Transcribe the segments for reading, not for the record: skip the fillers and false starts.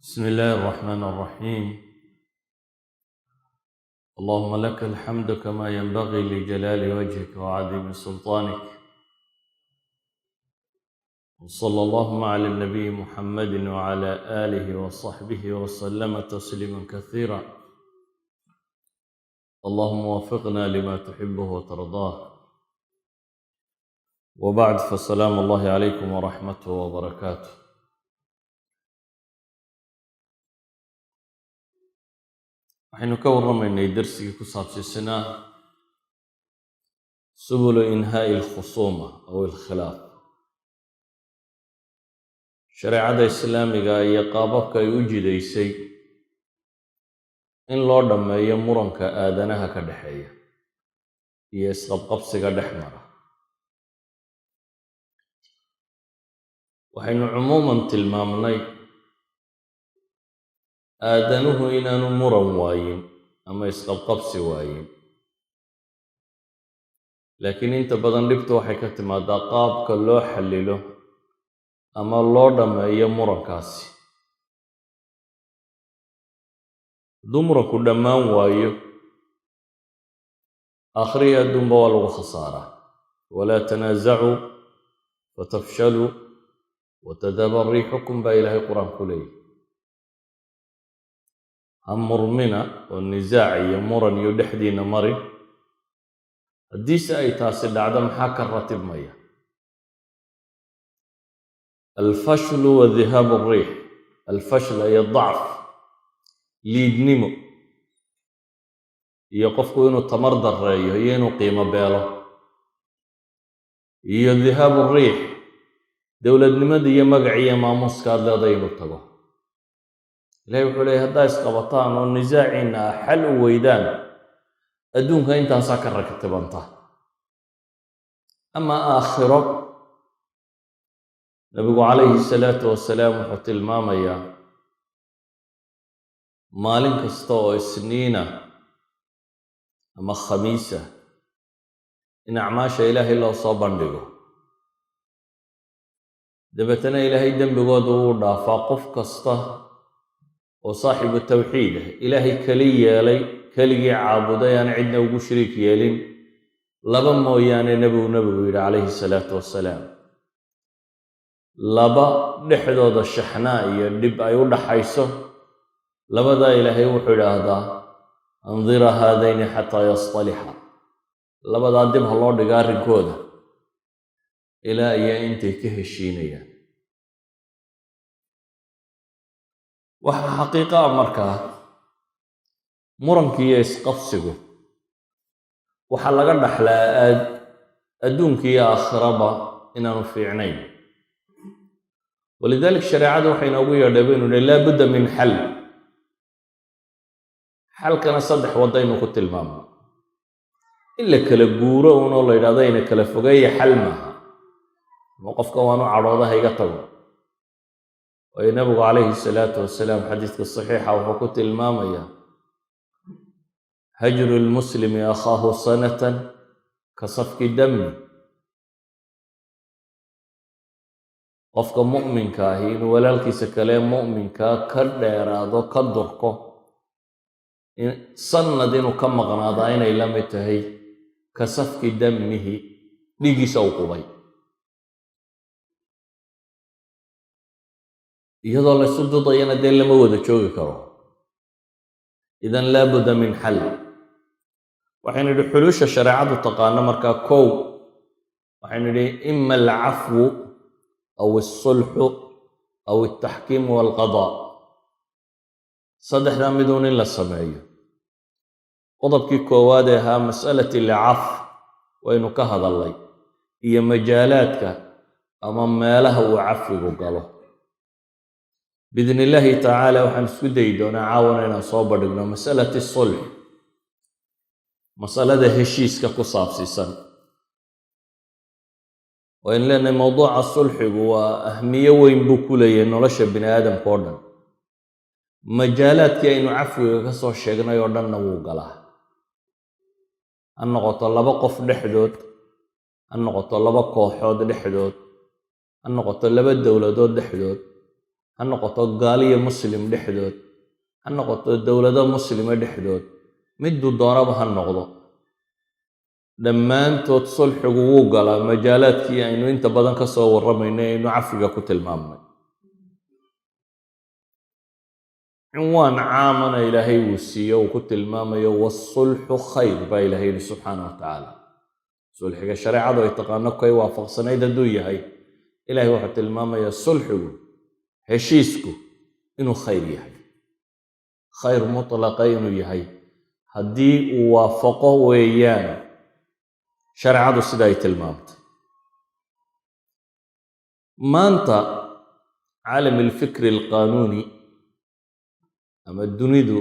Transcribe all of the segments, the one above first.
بسم الله الرحمن الرحيم. اللهم لك الحمد كما ينبغي لجلال وجهك وعظيم سلطانك، وصلى اللهم على النبي محمد وعلى آله وصحبه وسلم تسليما كثيرا. اللهم وفقنا لما تحبه وترضاه. وبعد، فسلام الله عليكم ورحمته وبركاته. Waxaynu ka warramaynay darsigii ku saabsiisanaa سبل إنهاء الخصومة أو الخلاف, shareecada islaamiga iyo qaababka ay u jidaysay in loo dhammeeyo muranka aadanaha ka dhexeeya iyo isqabqabsiga dhex mara. Waxaynu cumuuman tilmaamnay aadanuhu inaanu muran waayin ama isqabqabsi waayin, laakiin inta badan dhibtu waxay ka timaadaa qaabka loo xallilo ama loo dhammeeyo murankaasi. Hadduu muranku dhammaan waayo, aakhiriya adduunba waa lagu khasaaraa. ولا تنازعوا فتفشلوا وتذهب ريحكم baa Ilaahay Qur-aan ku leeyahy. Ha murmina oo nisaac iyo muran iyo dhexdiina marin. Haddiise ay taasi dhacdo, maxaa ka ratibmaya? الفشل وذهاب الريح. الفشل iyo ضعف, liidnimo, iyo qofku inuu tamar darreeyo iyo inuu qiimo beelo, iyo ذهاب الريح, dowladnimada iyo magac iyo maamuuska aad leeday inuu tago. Ilahay wuxuu leeyay, haddaa isqabataan oo nisaaciina ah xal u weydaan, adduunka intaasaa ka ratibanta. Ama aakhiro, Nabigu calayhi salaatu wasalaam wuxuu tilmaamayaa maalin kasta oo Isniina ama Khamiisa in acmaasha Ilaahay loo soo bandhigo, dabeetana Ilaahay dembigooda wuu dhaafaa qof kasta oo saaxibu tawxiid ah, Ilaahay keli yeelay, keligii caabuday, aan cidna ugu shariik yeelin. Laba mooyaane, nebigu yidhi calayhi salaatu wasalaam, laba dhexdooda shaxnaa iyo dhib ay u dhaxayso. Labadaa Ilaahay wuxuu idhaahdaa: أنظرا هذين حتى يصطلحا. Labadaa dib ha loo dhigo arrinkooda ilaa iyo intay ka heshiinayaan. Waxaa xaqiiqa ah markaa, muranki iyo isqabsigu waxaa laga dhaxlaa aad adduunka iyo aakhiraba inaanu fiicnayn. ولذلك shareecadu waxay inoogu yeedhay, baynu nihi, لا بد من حل. Xalkana saddex waddaynu ku tilmaamno. In la kala guuro unoo la yidhahdo ina kala fogeeya xal maaha, ama qofka waanu cadhooda ha iga tago. Waayo, Nabigu calayhi salaatu wasalaam xadiiska saxiixa wuxuu ku tilmaamayaa: هجر المسلم أخاه سنة كسفك دمه. Qofka mu'minka ahi inuu walaalkiisa kale mu'minkaa ka dheeraado, ka durko, sanad inuu ka maqnaadaa, inay la mid tahay كسفك دمه, dhiiggiisa uu qubay. Iyadoo laysu dudayana dee lama wada joogi karo. إذن لا بد من حل. Waxaynu idhi xulusha shareecadu taqaano markaa, kow waxaynu idhi إما العفو أو الصلح أو التحكيم والقضاء, saddexdaa miduun in la sameeyo. Qodobkii koowaad ee ahaa مسألة العفو waynu ka hadalnay, iyo majaalaadka ama meelaha uu cafigu galo. بإذن الله تعالى waxaan isku dayi doonaa caawana inaan soo bandhigno مسألة الصلح, masalada heshiiska ku saabsiisan. Waynu leenahay mowduuca sulxigu waa ahmiyo weyn buu ku leeyahay nolosha bini aadamka oo dhan. Majaalaadkii aynu cafwiga ka soo sheegnay oo dhanna wuu galaa, ha noqoto laba qof dhexdood, ha noqoto laba kooxood dhexdood, ha noqoto laba dowladood dhexdood, ha Ha noqoto gaaliyo Muslim dhexdood, ha noqoto dowlado Muslima dhexdood, miduu doonaba ha noqdo, dhammaantood sulxigu wuu galaa majaalaadkii aynu inta badan ka soo warramaynay, aynu cafiga ku tilmaamnay. Cinwaan caamana Ilaahay uu siiyo, uu ku tilmaamayo "والصلح خير" baa Ilahay yidhi subxaana wa tacaala. Sulxiga shareecadu ay taqaano kay waafaqsanayd hadduu yahay, Ilahay wuxuu tilmaamayaa sulxigu, heshiisku, inuu khayr yahay, khayr mutlaqa inuu yahay haddii uu waafaqo weeyaan shareecadu sida ay tilmaamtay. Maanta عالم الفكر القانوني ama dunidu,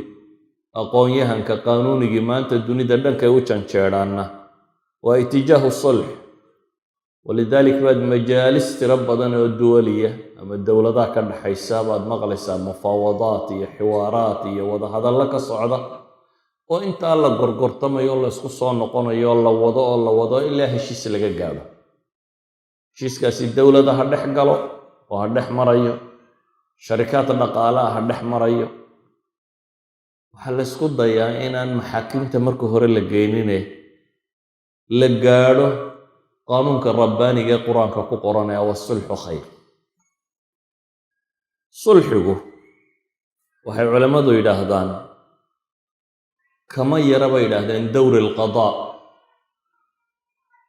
aqoon-yahanka qaanuunigii maanta dunida dhankay u janjeedhaanna waa اتجاه الصلح. ولذلك baad majaalis tiro badan oo duwaliya ama dowladaha ka dhaxaysa baad maqlaysaa mufaawadaat iyo xiwaaraat iyo wadahadallo ka socda, oo intaa la gorgortamayo, la isku soo noqonayo, la wado oo la wado ilaa heshiis laga gaadho. Heshiiskaasi dowlada ha dhex galo oo ha dhex marayo, sharikaad dhaqaalaha ha dhex marayo. Waxaa la ysku dayaa inaan maxaakimta marka hore la geynine la gaadho qaanuunka rabbaaniga ee Qur-aanka ku qoran ee "والصلح خير". Sulxigu, waxay culammadu yidhaahdaan, kama yara bay yidhaahdeen دور القضاء.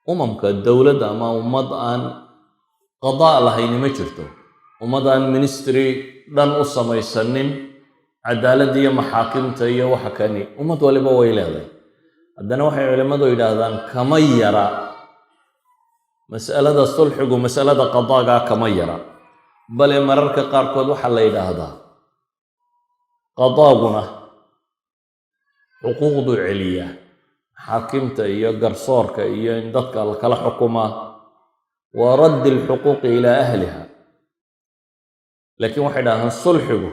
Umamka dowladda ama ummad aan qadaa lahayni ma jirto. Ummad aan ministry dhan u samaysanin cadaaladda iyo maxaakimta iyo waxa kani, ummad waliba way leedahay. Haddana waxay culimmadu yidhaahdaan kama yara mas'alada sulxigu masalada qadaagaa kama yara, bale mararka qaarkood waxaa la yidhaahdaa qadaaguna xuquuqduu celiyaa. Maxaakimta iyo garsoorka iyo in dadka la kala xukumaa waa رد الحقوق إلى أهلها. Laakiin waxay dhahdaan sulxigu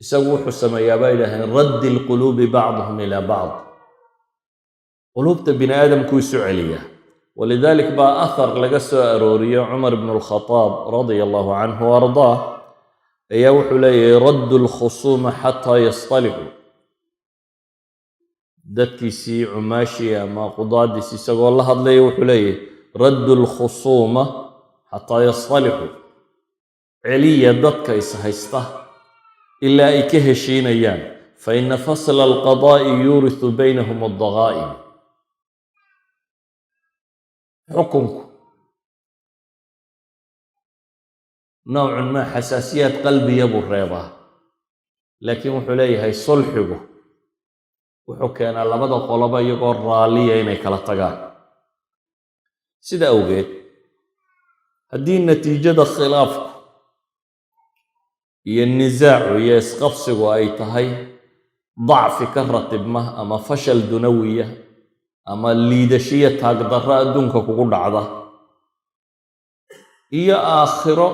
isagu wuxuu sameeyaa, bay yidhahdeen, رد القلوب بعضهم إلى بعض, quluubta bini aadamkuu isu celiyaa. ولذلك baa athar laga soo arooriyo Cumar bnu Alkhadaab رضي الله عنه وأرضاه ayaa wuxuu leeyahay: "ردوا الخصوم حتى يصطلحوا". Dadkiisii cumaashii ama qudaadiisi isagoo la hadlaya wuxuu leeyahay: "ردوا الخصوم حتى يصطلحوا", celiya dadka is haysta ilaa ay ka heshiinayaan, "فإن فصل القضاء يورث بينهم الضغائن". Xukunku nowcun maa xasaasiyaad qalbiya buu reebaa, laakiin wuxuu leeyahay sulxigu wuxuu keenaa labada qoloba iyagoo raalliya inay kala tagaan. Sida awgeed, haddii natiijada khilaafku iyo nisaacu iyo isqabsigu ay tahay dacfi ka ratibma ama fashal dunawiya ama liidashiya taagdarro adduunka kugu dhacda iyo aakhiro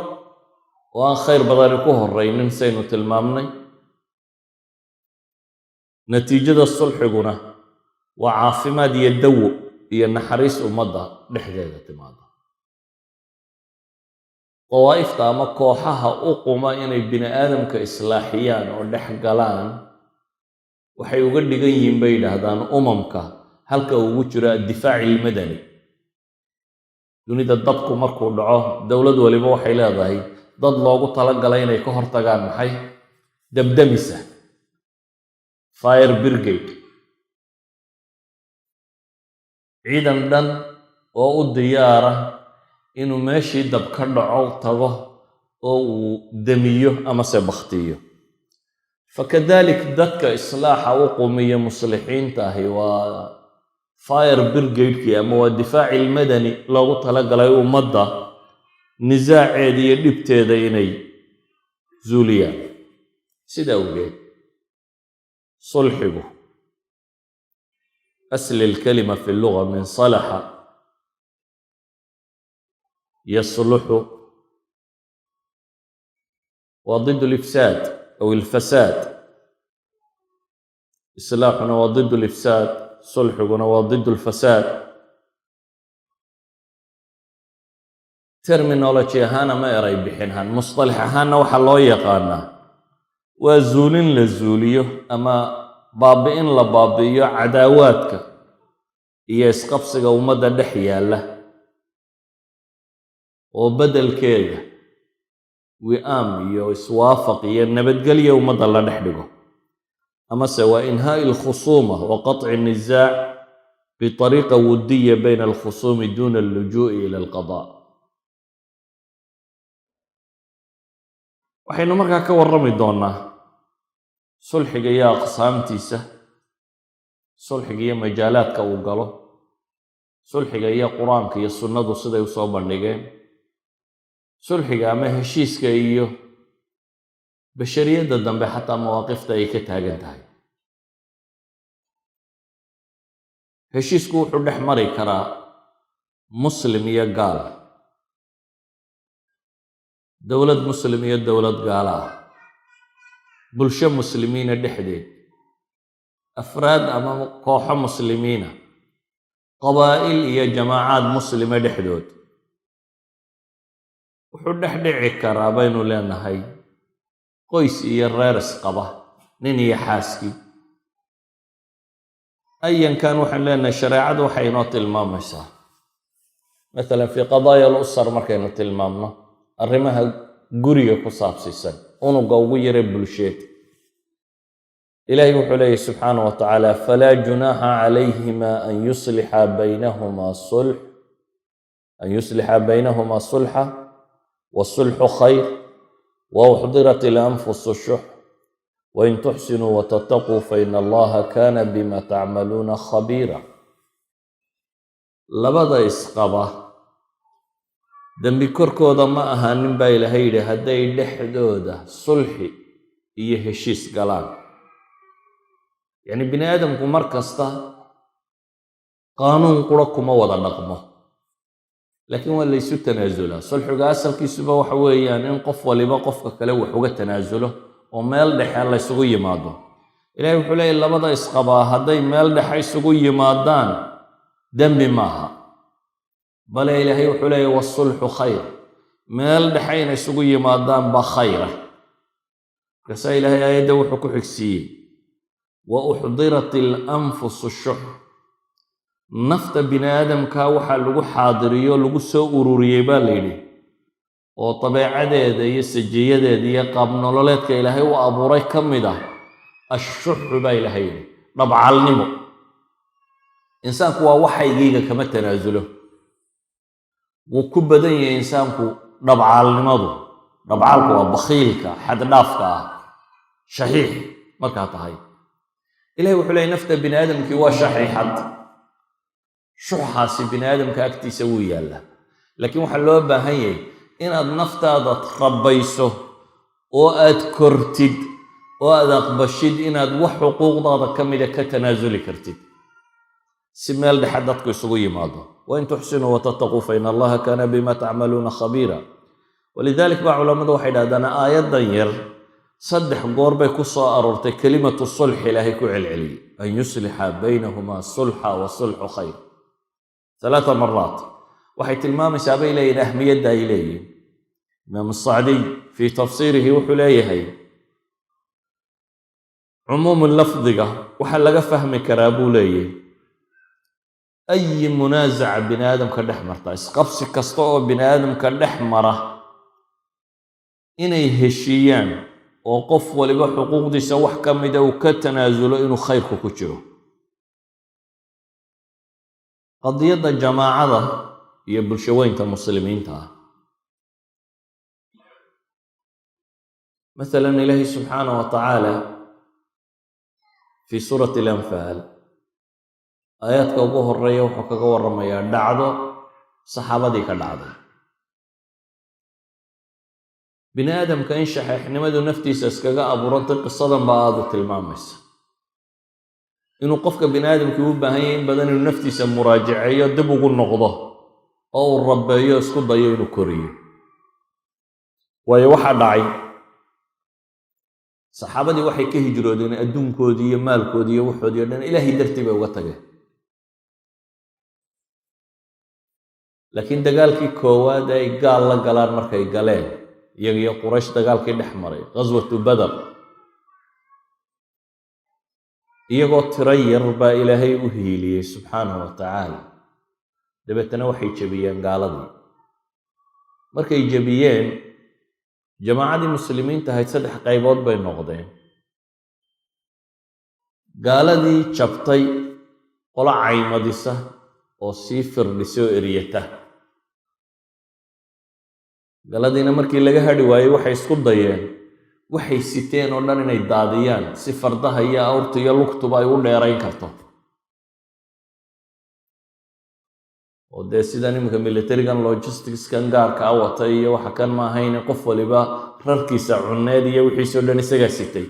oo aan khayr badani ku horraynin, saynu tilmaamnay, natiijada sulxiguna waa caafimaad iyo dawo iyo naxariis ummadda dhexdeeda timaada. Dawaa'ifta ama kooxaha u quma inay bini aadamka islaaxiyaan oo dhex galaan waxay uga dhigan yihiin, bay yidhaahdaan, umamka halka ugu jiro الدفاع المدني. Dunida dabku markuu dhaco, dowlad waliba waxay leedahay dad loogu talagalay inay ka hortagaan, maxay, dabdamisa, fire brigade, ciidan dhan oo u diyaara inuu meeshii dab ka dhaco tago oo uu demiyo amase bakhtiyo. فكذلك dadka islaaxa u qumiya, muslixiinta ahi, waa fire brigade-kii ama waa الدفاع المدني loogu talagalay ummadda nisaaceeda iyo dhibteeda inay zuuliyaan. Sida awgeed, sulxigu, أصل الكلمة في اللغة من صلح يصلح, waa ضد الإفساد أو الفساد. Islaaxuna waa ضد الإفساد, sulxiguna waa ضد الفساد. Terminology ahaan ama eray bixin ahaan, mustalax ahaanna, waxaa loo yaqaanaa waa zuulin la zuuliyo ama baabi'in la baabi'iyo cadaawaadka iyo isqabsiga ummadda dhex yaalla, oo beddelkeeda wi'aam iyo iswaafaq iyo nabadgelyo ummadda la dhex dhigo, amase waa إنهاء الخصومة وقطع النزاع بطريقة ودية بين الخصوم دون اللجوء إلى القضاء. Waxaynu markaa ka warrami doonnaa sulxiga iyo aqsaamtiisa, sulxiga iyo majaalaadka uu galo, sulxiga iyo Qur-aanka iyo sunnadu siday usoo bandhigeen, sulxiga ama heshiiska iyo bashariyadda dambe xataa mawaaqifta ay ka taagan tahay. Heshiisku wuxuu dhex mari karaa muslim iyo gaal, dowlad muslim iyo dowlad gaala ah, bulsho muslimiina dhexdeed, afraad ama kooxo muslimiina, qabaa'il iyo jamaacaad muslima dhexdood. Wuxuu dhex dhici karaa, baynu leenahay, qoys iyo reer isqaba, nin iyo xaaskii. Ayankan waxaynu leenahay, shareecadu waxay inoo tilmaamaysaa, masalan في قضايا الأسر, markaynu tilmaamno arrimaha guriga ku saabsiisan, unuga ugu yara bulsheed, Ilaahay wuxuu leeyahy subxaanaه wa tacaala: فلا جناح عليهما أن يصلحا بينهما صلحا والصلح خير وأحضرت الأنفس الشح وإن تحسنوا وتتقوا فإن الله كان بما تعملون خبيرا. Labada isqaba dembi korkooda ma ahaanin, baa Ilaahay yidhi, hadday dhexdooda sulxi iyo heshiis galaan. Yacni, bini aadamku mar kasta qaanuun qura kuma wada dhaqmo, laakiin waa laysu tanaasulaa. Sulxiga asalkiisuba waxa weeyaan in qof waliba qofka kale wax uga tanaasulo oo meel dhexe laysugu yimaado. Ilahay wuxuu leeyahy, labada isqabaa hadday meel dhexe isugu yimaadaan, dembi maaha. Bale Ilaahay wuxuu leeyahy: والصلح خير. Meel dhexe inay isugu yimaadaan baa khayra. Markaasaa Ilaahay aayadda wuxuu ku xigsiiyey: وأحضرت الأنفس الشح. Nafta bini aadamka waxaa lagu xaadiriyo, lagu soo ururiyey, baa la yidhi, oo dabeecadeeda iyo sajiyadeeda iyo qaab nololeedka Ilaahay u abuuray ka mid ah الشح, baa Ilaahay yidhi, dhabcalnimo. Insaanku waa waxaygiiga kama tanaasulo. Wuu ku badan yahay insaanku dhabcaalnimadu. Dhabcaalku waa bakhiilka xaddhaafka ah, shaxiix markaa tahay. Ilahay wuxuu leeyay, nafta bini aadamkii waa shaxiixad. Shuxaasi bini aadamka agtiisa wuu yaallaa, laakiin waxaa loo baahan yahay inaad naftaada rabbayso oo aad kortid oo aad aqbashid inaad wax xuquuqdaada ka mida ka tanaasuli kartid, si meel dhexe dadku isugu yimaado. وإن تحسنوا وتتقوا فإن الله كان بما تعملون خبيرا. ولذلك baa culammadu waxay dhahdaan, aayaddan yar saddex goor bay ku soo aroortay كلمة الصلح. Ilaahay ku celceliyey أن يصلحا بينهما صلحا والصلح خير ثلاث مرات. Waxay tilmaamaysaa, bay leeyihin, ahmiyadda ay leeyihin. Imaam Sacdiy في تفسيره wuxuu leeyahay, cumuumu lafdiga waxaa laga fahmi karaa, buu leeyahy, ayi munaasaca bini aadamka dhex marta, isqabsi kasta oo bini aadamka dhex mara, inay heshiiyaan oo qof waliba xuquuqdiisa wax ka mida uu ka tanaasulo, inuu khayrku ku jiro. Qadiyadda jamaacada iyo bulshaweynta muslimiinta ah, masalan, Ilaahi subxaanah wa tacaala في سورة الأنفال aayaadka ugu horeeya wuxuu kaga warramayaa dhacdo saxaabadii ka dhacday. Bini aadamka in shaxeexnimadu naftiisa iskaga abuurantay qisadan baa aada u tilmaamaysa, inuu qofka bini aadamkii u baahan yahay in badan inuu naftiisa muraajaceeyo, dib ugu noqdo oo uu rabbeeyo, isku dayo inuu koriyo. Waayo, waxaa dhacay, saxaabadii waxay ka hijroodeen adduunkoodii iyo maalkoodii iyo waxoodii o dhan, Ilaahay dartii bay uga tageen. Laakiin dagaalkii koowaad ay gaal la galaan, markay galeen iyaga iyo Quraysh, dagaalkii dhex maray, Ghaswatu Badar, iyagoo tiro yar baa Ilaahay u hiiliyey subxaanahu wa tacaala. Dabeetana waxay jebiyeen gaaladii. Markay jebiyeen, jamaacadii muslimiinta ahayd saddex qaybood bay noqdeen. Gaaladii jabtay qolo caymadisa oo sii firdhisa oo eryata. Gaaladiina markii laga hadhi waayey, waxay isku dayeen waxay siteen oo dhan inay daadiyaan, si fardaha iyo awrta iyo lugtuba ay u dheerayn karto. Oo dee sidan iminka militarigan logisticskan gaarka a wata iyo waxa kan ma ahayn, qof waliba rarkiisa cunneed iyo wixiisoo dhan isagaa sitay.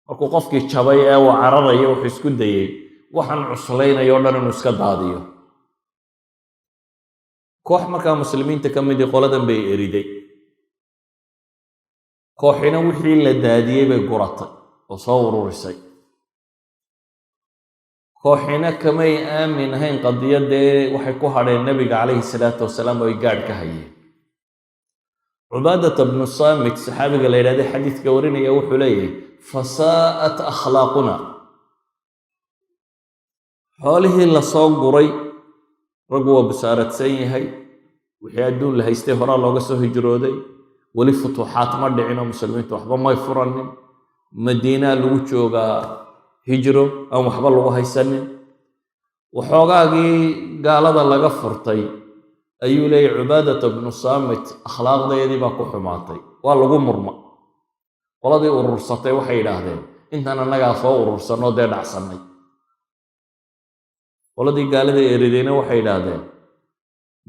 Markuu qofkii jabay ee uu cararaya, wuxuu isku dayey waxaan cuslaynaya o dhan inuu iska daadiyo. Koox markaa muslimiinta ka midii qoladan bay eriday, kooxina wixii la daadiyey bay guratay oo soo ururisay, kooxina kamay aamin ahayn qadiyaddee, waxay ku hadheen Nebiga calayhi salaatu wasalaam oo ay gaadh ka hayeen. Cubaadata bnu Saamit, saxaabiga la yidhahday, xadiidka warinaya, wuxuu leeyahay: "Fasaa'at akhlaaquna." Xoolihii lasoo guray, raggu waa busaaradsan yahay, wixii adduun la haystay horaa looga soo hijrooday, weli futuuxaat ma dhicin oo muslimiintu waxba may furanin. Madiinaa lagu joogaa hijro aan waxba lagu haysanin. Waxoogaagii gaalada laga furtay, ayuu leeyahy Cubaadata bnu Saamit, akhlaaqdeedii baa ku xumaatay, waa lagu murma. Qoladii urursatay waxay yidhaahdeen: "Intaan annagaa soo urursanoo dee dhacsannay." Qoladii gaalada eridayna waxay yidhaahdeen: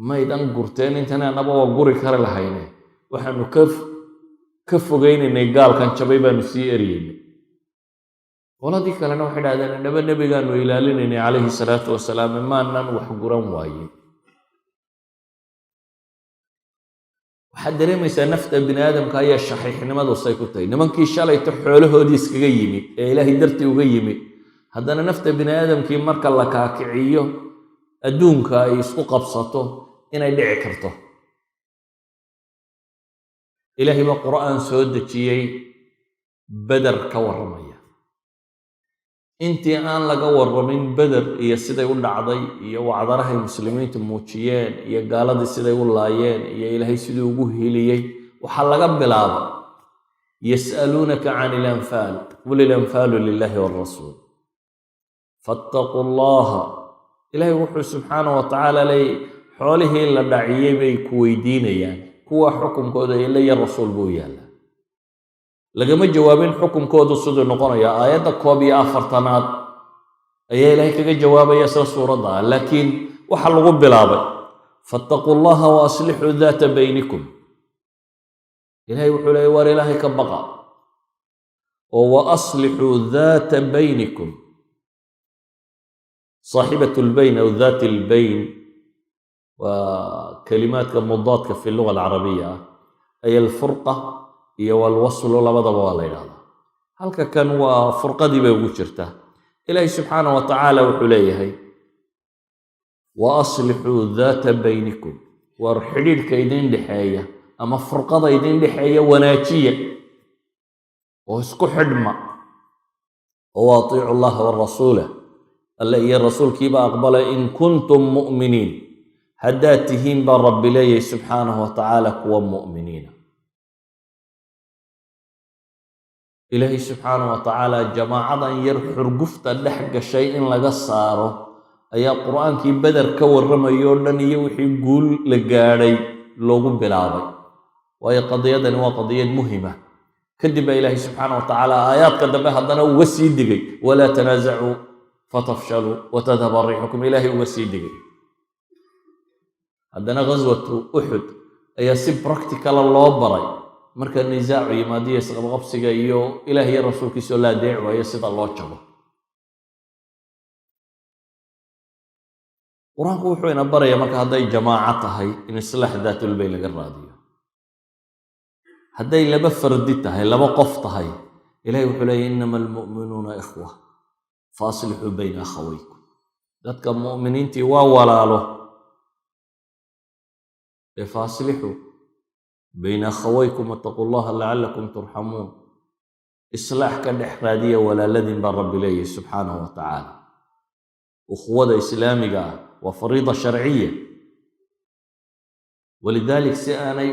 "Maydan gurteen intan, annaba waa guri kari lahayne, waxaanu ka fogaynaynay gaalkan jabay baanu sii eryeynay." Qoladii kalena waxay idhahdeen: "Innaba nebigaanu ilaalinaynay calayhi salaatu wasalaam, maanan wax guran waayin." Waxaad dareemaysaa nafta bini aadamka ayaa shaxiixnimadu say ku tahay. Nimankii shalayto xoolahoodii iskaga yimi ee Ilaahay dartii uga yimi, haddana nafta bini aadamkii marka la kaakiciyo adduunka ay isku qabsato inay dhici karto. Ilaahay baa Qur'aan soo dejiyey Beder ka warramaya. Intii aan laga warramin Beder iyo siday u dhacday iyo wacdarahay muslimiintu muujiyeen iyo gaaladii siday u laayeen iyo Ilaahay siduu ugu heliyey, waxaa laga bilaaba: "Yas'aluunaka can ilanfaal, qul ilanfaalu lilahi walrasuul fattaquu llaha." Ilaahay wuxuu subxaana wa tacaala leeyay: xoolihii la dhaciyey bay ku weydiinayaan, kuwa xukunkooda ila iyo rasuul buu yaallaa. Lagama jawaabin xukunkoodu siduu noqonaya. Aayadda 41aad ayaa Ilaahay kaga jawaabaya isla suuradda ah, laakiin waxa lagu bilaabay: "Fattaquu llaha wa aslixuu daata baynikum." Ilahay wuxuu leeyay: waar Ilaahay ka baqa oo wa aslixuu daata baynikum. Saaxibat lbayn aw daat albayn waa kalimaadka mudaadka fi luga alcarabiya ah, ay alfurqa iyo walwaslu, labadaba waa la yidhahdaa. Halka kan waa furqadii bay ugu jirtaa. Ilaahay subxaana wa tacaala wuxuu leeyahay: "Wa aslixuu daata baynikum." Waar xidhiidhka idin dhexeeya ama furqada idin dhexeeya wanaajiya oo isku xidhma, oo atiicu allaha warasuulah, Alle iyo rasuulkiiba aqbala, "in kuntum mu'miniin", haddaad tihiin baa Rabbi leeyahay subxaanahu wa tacaala kuwa mu'miniina. Ilaahay subxaanahu wa tacaala jamaacadan yar xurgufta dhex gashay in laga saaro ayaa Qur'aankii Beder ka warramayo o dhan iyo wixii guul la gaadhay loogu bilaabay, waayo qadiyadani waa qadiyad muhima. Kadib baa Ilaahay subxaana wa tacaala aayaadka dambe haddana uga sii digay: "Walaa tanaasacuu fatafshaluu watadhaba riixukum." Ilaahay uga sii digay. Haddana Ghaswatu Uxud ayaa si practicala loo baray marka nisaacu yimaadiyo isqabqabsiga iyo Ilaah iyo rasuulkiisoo la adeeci waayo sida loo jabo. Qur-aanku wuxuu ina baraya marka, hadday jamaaco tahay, in islaax daatulbayn laga raadiyo. Hadday laba fardi tahay, laba qof tahay, Ilahay wuxuu leeyahy: "Inama almu'minuuna ikhwa fa aslixuu bayna akhawaykum." Dadka mu'miniintii waa walaalo. Dee فأصلحوا بين أخويكم واتقوا الله لعلكم ترحمون. Islaax ka dhex raadiya walaaladin baa Rabbi leeyahy subxaanahu wa tacaala. Ukhuwada islaamiga ah waa fariida sharciya. ولذلك si aanay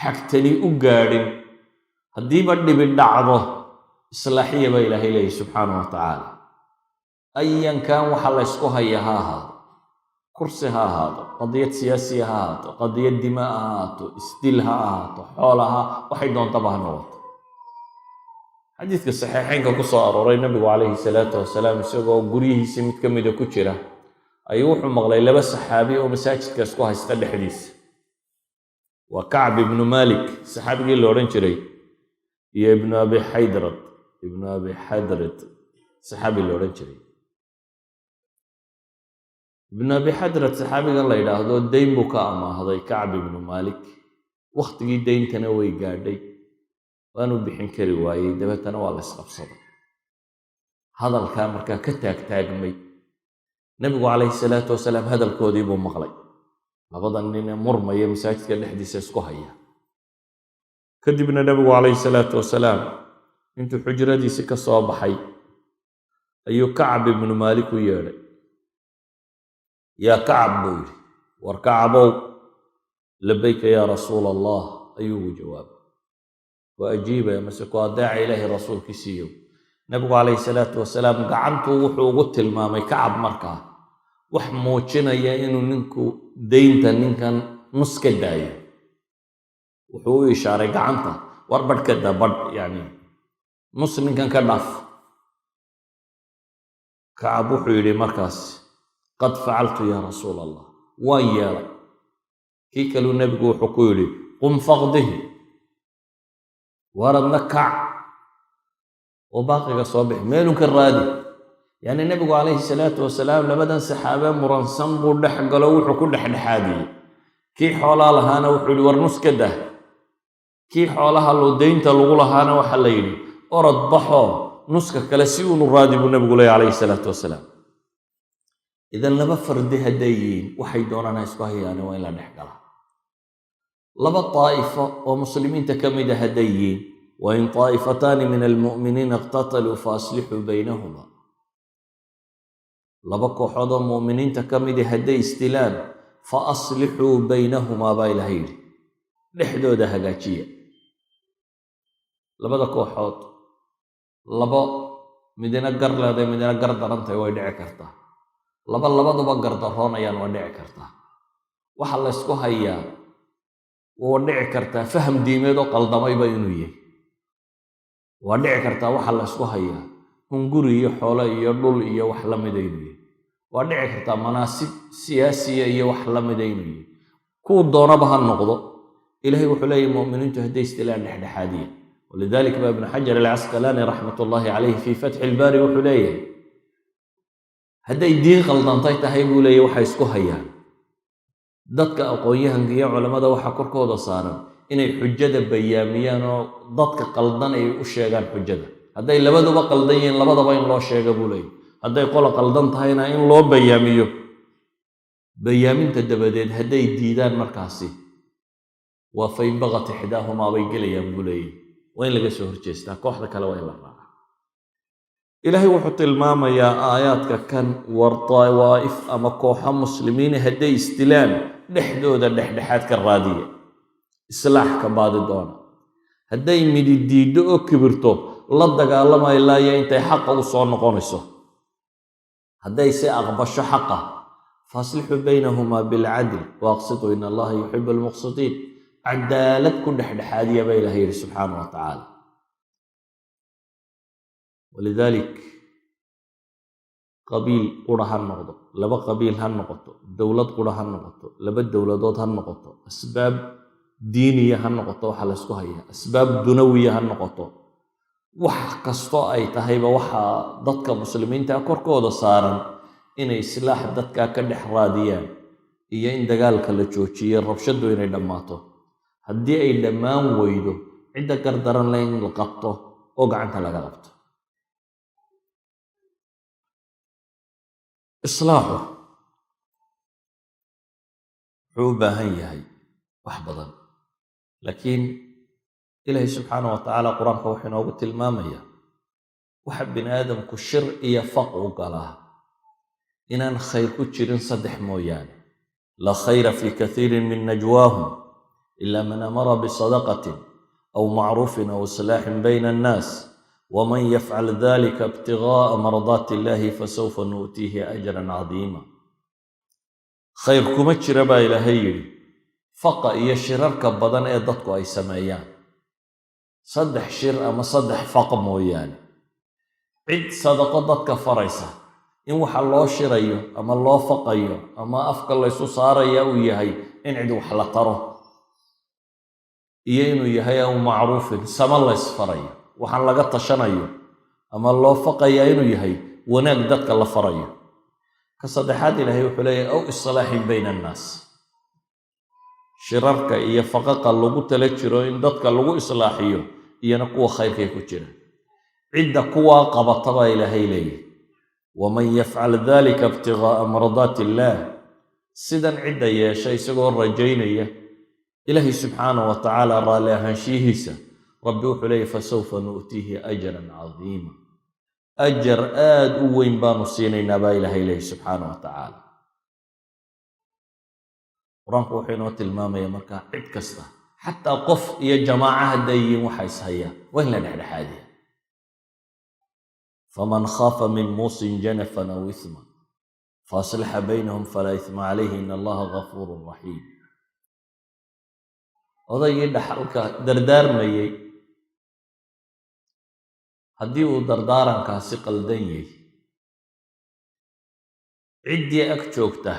xagtani u gaadhin, haddiiba dhibi dhacdo, islaaxiya baa Ilaahay leeyahy subxaanahu wa tacaala. Ayankan waxa la ysku haya ha ahaado, kursi ha ahaado, qadiyad siyaasiya ha ahaato, qadiyad dimaa ha ahaato, isdil ha ahaato, xoolaha waxay doontaba ha noqoto. Xadiidka saxiixeynka ku soo arooray, Nabigu calayhi salaatu wasalaam isagoo guryihiisii mid ka mida ku jira ayuu wuxuu maqlay laba saxaabi oo masaajidka isku haysta dhexdiisa. Waa Kacb ibnu Malik saxaabigii la odhan jiray iyo Ibnu Abi Xaydrad, Ibnu Abi Xadrid saxaabi la odhan jiray. Ibnu Abi Xadrad saxaabigan la yidhaahdo dayn buu ka amaahday Kacb ibnu Malik. Wakhtigii deyntana way gaadhay, waanu bixin kari waayey. Dabeetana waa la isqabsaday. Hadalkaa markaa ka taagtaagmay, Nebigu calayhi salaatu wasalaam hadalkoodii buu maqlay, labada nin ee murmaya masaajidka dhexdiisa isku haya. Kadibna Nebigu calayhi salaatu wasalaam intuu xujradiisii ka soo baxay ayuu Kacb ibnu Maalik u yeedhay. "Yaa Kacab," buu yidhi, "war Kacabow." "لبيك يا رسول الله," ayuu ugu jawaabay. Ku ajiibaya mase ku adeeca Ilaahay rasuulkiisiiyo. Nebigu calayhi salaatu wasalaam gacantuu wuxuu ugu tilmaamay Kacab markaa wax muujinaya inuu ninku deynta ninkan nus ka daayo. Wuxuu u ishaaray gacanta, war badh ka daa, badh, yani nus ninkan ka dhaaf. Kacab wuxuu yidhi markaas: "قد فعلت يا رسول الله," waan yeelay. Kii kaluu nebigu wuxuu ku yidhi: "قم فاقضه," waradna kac oo baaqiga soo bixi, meelun ka raadi. Yacni nebigu calayhi salaatu wasalaam labadan saxaabe muransan buu dhex galo, wuxuu ku dhexdhexaadiyey. Kii xoolaa lahaana wuxuu yidhi: "War nus ka dah." Kii xoolaha loo deynta lagu lahaana waxaa la yidhi: "Orod baxoo nuska kale si uunu raadi," buu nebigu leeyay calayhi salaatu wasalaam. Idan laba fardi hadday yihiin, waxay doonaan ha isku hayaane, waa in la dhex galaa. Laba daa'ifo oo muslimiinta ka mid a hadday yihiin, وإن طائفتان من المؤمنين اقتتلوا فأصلحوا بينهما. Laba kooxood oo mu'miniinta ka midi hadday isdilaan, فأصلحوا بينهما baa Ilahay yidhi, dhexdooda hagaajiya. Labada kooxood labo midina gar leeday, midina gar darantahay, way dhici kartaa. Laba labaduba gardaroonayaan waa dhici kartaa. Waxa la ysku hayaa waa dhici kartaa faham diimeed oo qaldamayba inuu yahay, waa dhici kartaa. Waxa la ysku hayaa hunguri iyo xoolo iyo dhul iyo wax la mida inuu yahay, waa dhici kartaa. Manaasib siyaasiya iyo wax la mida inuu yahay, kuu doonaba ha noqdo. Ilahay wuxuu leeyahy: mu'miniintu hadday isdilaan, dhexdhexaadiya. ولذلك ba Ibnu Xajar Alcasqalaani رحمة الله عليه في فتح الباري wuxuu leeyahay, hadday diin qaldantay tahay, buu leeyahy, waxay isku hayaan dadka aqoon-yahanka iyo culammada waxaa korkooda saaran inay xujada bayaamiyaan oo dadka qaldan ay u sheegaan xujada. Hadday labaduba qaldan yihiin, labadaba in loo sheego, buu leeyahy. Hadday qola qaldan tahayna, in loo bayaamiyo. Bayaaminta dabadeed hadday diidaan, markaasi waa فإن بغت إحداهما bay gelayaan, buu leeyahy. Waa in laga soo horjeestaa, kooxda kale waa in la raaca. Ilaahay wuxuu tilmaamayaa aayaadka kan: war dawaa'if ama kooxo muslimiina hadday isdilaan, dhexdooda dhexdhexaad ka raadiya, islaax ka baadi doona. Hadday midi diiddo oo kibirto, la dagaalama ilaa iyo intay xaqa u soo noqonayso. Hadday se aqbasho xaqa, فأصلحوا بينهما بالعدل وأقسطوا إن الله يحب المقسطين. Cadaalad ku dhexdhexaadiya baa Ilahay yidhi subxaana wa tacaala. ولذلك qabiil qura ha noqdo, laba qabiil ha noqoto, dowlad qura ha noqoto, laba dowladood ha noqoto, asbaab diiniya ha noqoto, waxaa la ysku hayaa asbaab dunawiya ha noqoto, wax kastoo ay tahayba, waxaa dadka muslimiinta korkooda saaran inay islaax dadkaa ka dhex raadiyaan iyo in dagaalka la joojiyo, rabshadu inay dhammaato. Haddii ay dhammaan weydo, cidda gardaran le in la qabto oo gacanta laga qabto. Islaaxu wuxuu u baahan yahay Wax badan. Laakiin Ilaahay subxaana wa tacaala Qur-aanka wuxuu inoogu tilmaamayaa waxa bini aadamku shir iyo faq u galaa inaan khayr ku jirin saddex mooyaane. لا خير في كثير من نجواهم إلا من أمر بصدقة أو معروف أو إصلاح بين الناس، ومن يفعل ذلك ابتغاء مرضات الله فسوف نؤتيه أجرا عظيما. Khayr kuma jira, baa Ilaahay yidhi, faqa iyo shirarka badan ee dadku ay sameeyaan, saddex shir ama saddex faq mooyaane: cid sadaqo dadka faraysa, in waxa loo shirayo ama loo faqayo ama afka laysu saaraya uu yahay in cid wax la taro, iyo inuu yahay أو معروف, samo laysfarayo, waxaan laga tashanayo ama loo faqayaa inuu yahay wanaag dadka la farayo. Ka saddexaad, Ilaahay wuxuu leeyahay أو إصلاح بين الناس. Shirarka iyo faqaqa lagu tala jiro in dadka lagu islaaxiyo, iyana kuwa khayrkay ku jira. Cidda kuwaa qabata, baa Ilaahay leeyahy, ومن يفعل ذلك ابتغاء مرضات الله, sidan cidda yeesha isagoo rajaynaya Ilaahay subxaana wa tacaala raalli ahaanshiyihiisa, Rabbi wuxuu leeyahy فسوف نؤتيه أجرا عظيما, ajar aad u weyn baanu siinaynaa, baa Ilaahay leeyahy subxaana wa tacaala. Qur-aanku wuxuu inoo tilmaamaya markaa cid kasta, xataa qof iyo jamaaca hadday yihiin, waxa ishaya waa in la dhexdhexaadiya. فمن خاف من موص جنفا أو إثما فأصلح بينهم فلا إثم عليه إن الله غفور رحيم. Odaygii dhaxalka dardaarmayey, haddii uu dardaarankaasi qaldan yahay, ciddii ag joogta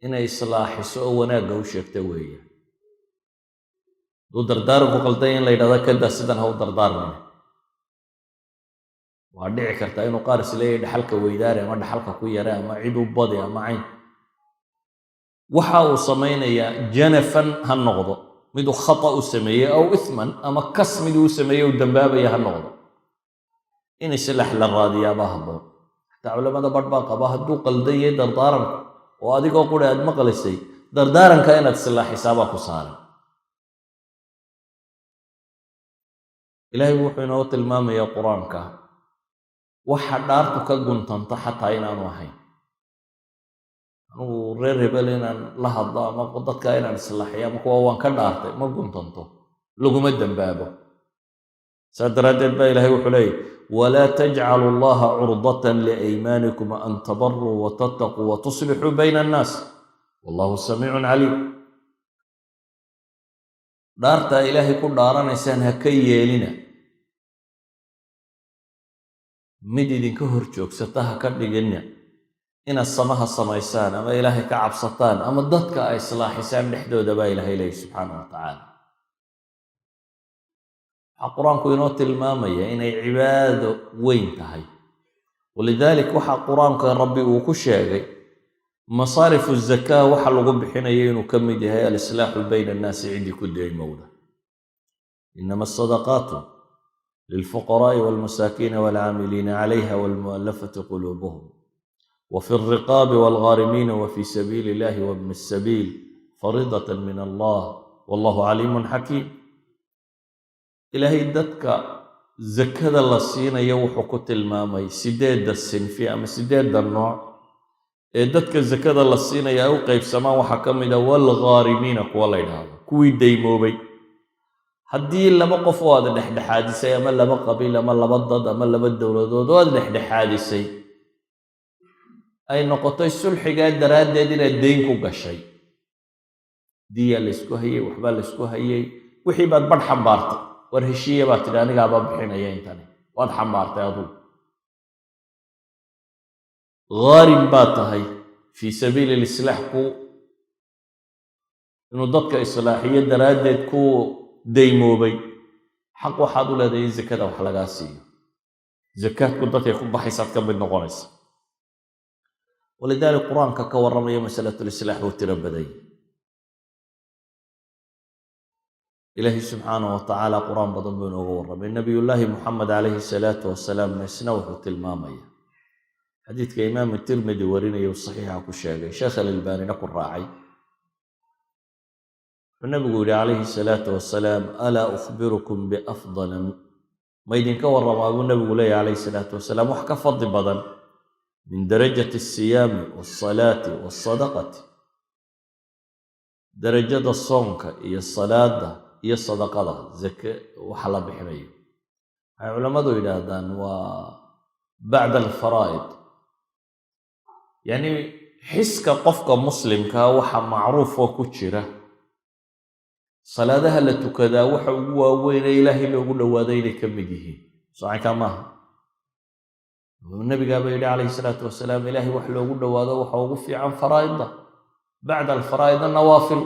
inay islaaxiso oo wanaagga u sheegta weeyaan. Hadduu dardaaranku qaldan yahay, in la yidhahda kadaa, sidan ha u dardaarmina. Waa dhici kartaa inuu qaar is leeyahay dhaxalka weydaare ama dhaxalka ku yare ama cid u badi ama cayn. Waxa uu samaynayaa جنفا ha noqdo, miduu khata u sameeyey, أو إثما, ama kas miduu u sameeyey uu dambaabaya ha noqdo, in islaax la raadiyaabaa habboon. Xataa culamada barh baa qaba, hadduu qaldan yahay dardaaranku oo adigoo quri aad maqlaysay dardaaranka, inaad islaaxisaabaa ku saaran. Ilaahay wuxuu inoo tilmaamayaa Qur-aanka waxa dhaartu ka guntanta xataa inaanu ahayn anugu reer hebel inaan la hadlo ama dadka inaan islaaxiyo ama kuwa waan ka dhaartay, ma guntanto, laguma dembaabo. Saa daraaddeed baa Ilahay wuxuu leeyahy: ولا تجعلوا الله عرضة لأيمانكم أن تبروا وتتقوا وتصلحوا بين الناس والله سميع عليم. Dhaartaa Ilaahay ku dhaaranaysaan ha ka yeelina mid idinka hor joogsata, ha ka dhigina inaad samaha samaysaan ama Ilaahay ka cabsataan ama dadka ay islaaxisaan dhexdooda, baa Ilaahay leeyahy subxaana wa tacaala. Waxaa Qur-aanku inoo tilmaamaya inay cibaado weyn tahay. ولذلك waxaa Qur-aanka Rabbi uu ku sheegay مصارف الزكاة waxa lagu bixinayo inuu ka mid yahay الإصلاح بين الناس, ciddii ku deymowda. إنما الصدقات للفقراء والمساكين والعاملين عليها والمؤلفة قلوبهم وفي الرقاب والغارمين وفي سبيل الله وابن السبيل فريضة من الله والله عليم حكيم. Ilaahay dadka zakada la siinayo wuxuu ku tilmaamay sideedda sinfi ama sideedda nooc ee dadka zakada la siinaya ay u qaybsamaan. Waxaa ka mid a والغارمين, kuwa la yidhaahdo kuwii daymoobay. Haddii laba qof oo aad dhexdhexaadisay, ama laba qabiil ama laba dad ama laba dowladood oo aad dhexdhexaadisay, ay noqotay sulxigaa daraaddeed inaad dayn ku gashay, diyaa laysku hayey, waxbaa laysku hayey, wixii baad badh xambaartay, war heshiiya baad tidhi, anigaabaa bixinaya intani, waad xambaartay adugu, غارم baad tahay. في سبيل الإصلاح, ku inuu dadka islaaxiyo daraaddeed ku daymoobay, xaq waxaad u leedahay in zakada wax lagaa siiyo. Zakaadku dadkay ku baxaysaad ka mid noqonaysa. ولذلك Qur-aanka ka warramaya مسألة الإصلاح wuu tiro badan yahy. Ilaahay subxaanah wa tacaala Qur-aan badan buu inooga warramay. Nabiyullaahi Muxamed calayhi salaatu wasalaamna isna wuxuu tilmaamaya xadiidka Imaamu Tirmidi warinaya uu saxiixa ku sheegay, Sheekh Alalbaanina ku raacay. Wuxuu Nabigu yihi calayhi salaatu wasalaam: "Alaa ukhbirukum biafdal?" Ma idinka warramaa, buu Nabigu leeyahy calayhi salaatu wasalaam, wax ka fadli badan min darajati alsiyaami walsalaati walsadaqati, darajada soonka iyo salaada iyo sadaqada, zake waxa la bixinayo? Waxay culammadu yidhaahdaan waa bacda alfaraa'id, yacni xiska qofka muslimkaa waxa macruufoo ku jira salaadaha la tukadaa waxa ugu waaweyn ee Ilaahay loogu dhowaaday inay ka mid yihiin. Socankaa maaha? Nabigaaba yidhi calayhi salaatu wasalaam: Ilaahay wax loogu dhowaado waxa ugu fiican faraa'idda, bacda alfaraa'id annawaafil.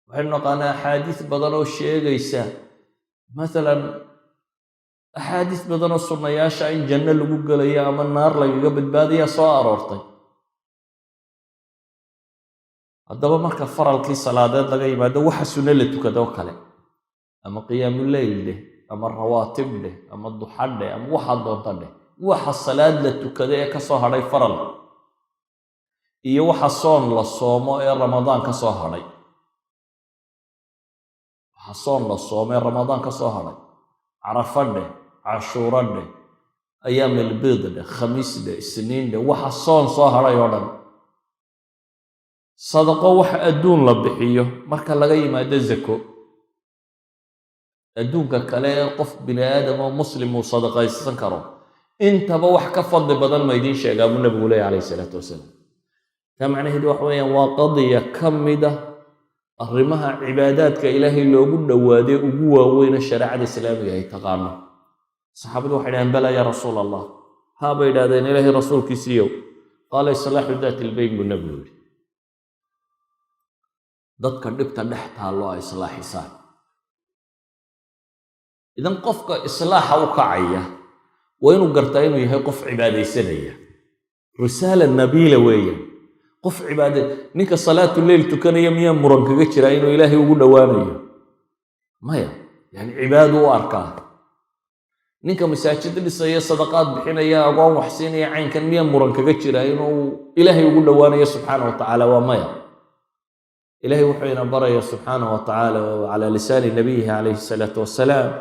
Waxaynu naqaanaa axaadiis badan oo sheegaysa, masalan axaadiis badan oo sunnayaasha in janno lagu gelayo ama naar lagaga badbaadaya soo aroortay. Haddaba marka faralkii salaadeed laga yimaado, waxa sunno la tukadoo kale, ama qiyaamuleyl dheh, ama rawaatib dheh, ama duxa dheh, ama waxaa doonta dheh, waxa salaad la tukada ee ka soo hadhay faral, iyo waxa soon la soomo ee Ramadaan ka soo hadhay, waxa soon la soomo ee Ramadaan ka soo hadhay, Carafo dheh, Cashuuro dheh, ayaamilbiid dheh, Khamiis dheh, Isniin dheh, waxa soon soo hadhay oo dhan, sadaqo, wax adduun la bixiyo marka laga yimaado zako, adduunka kale ee qof bini aadam oo muslim uu sadaqaysan karo, intaba wax ka fadli badan ma idiin sheegaa, buu Nabigu leeyahy calayhi salaatu wasalaam. Taa macnaheedu waxa weeyaan waa qadiya ka mida arrimaha cibaadaadka Ilaahay loogu dhowaaday ugu waaweyne shareecada Islaamiga ay taqaano. Saxaabadu waxay dhahdeen: "Bala yaa Rasuul Allah." Haa, bay idhahdeen, Ilaahay rasuulkiisiiyow. "Qaala: islaaxu daati ilbeyn," buu Nabigu yidhi, dadka dhibta dhex taallo ay islaaxisaan. Idan qofka islaaxa u kacaya waa inuu gartaa inuu yahay qof cibaadaysanaya. Risaala nabiila weeyaan. Qof cibaade, ninka salaatu leyl tukanaya, miyaa muran kaga jiraa inuu Ilaahay ugu dhowaanayo? Maya. Yani cibaadu u arkaa. Ninka masaajid dhisaya, sadaqaad bixinaya, agoon wax siinaya, caynkan, miyaa muran kaga jiraa inuu Ilaahay ugu dhowaanayo subxaana wa tacaala? Waa maya. Ilahay wuxuu ina baraya subxaana wa tacaala calaa lisaani nabiyihi calayhi salaatu wasalaam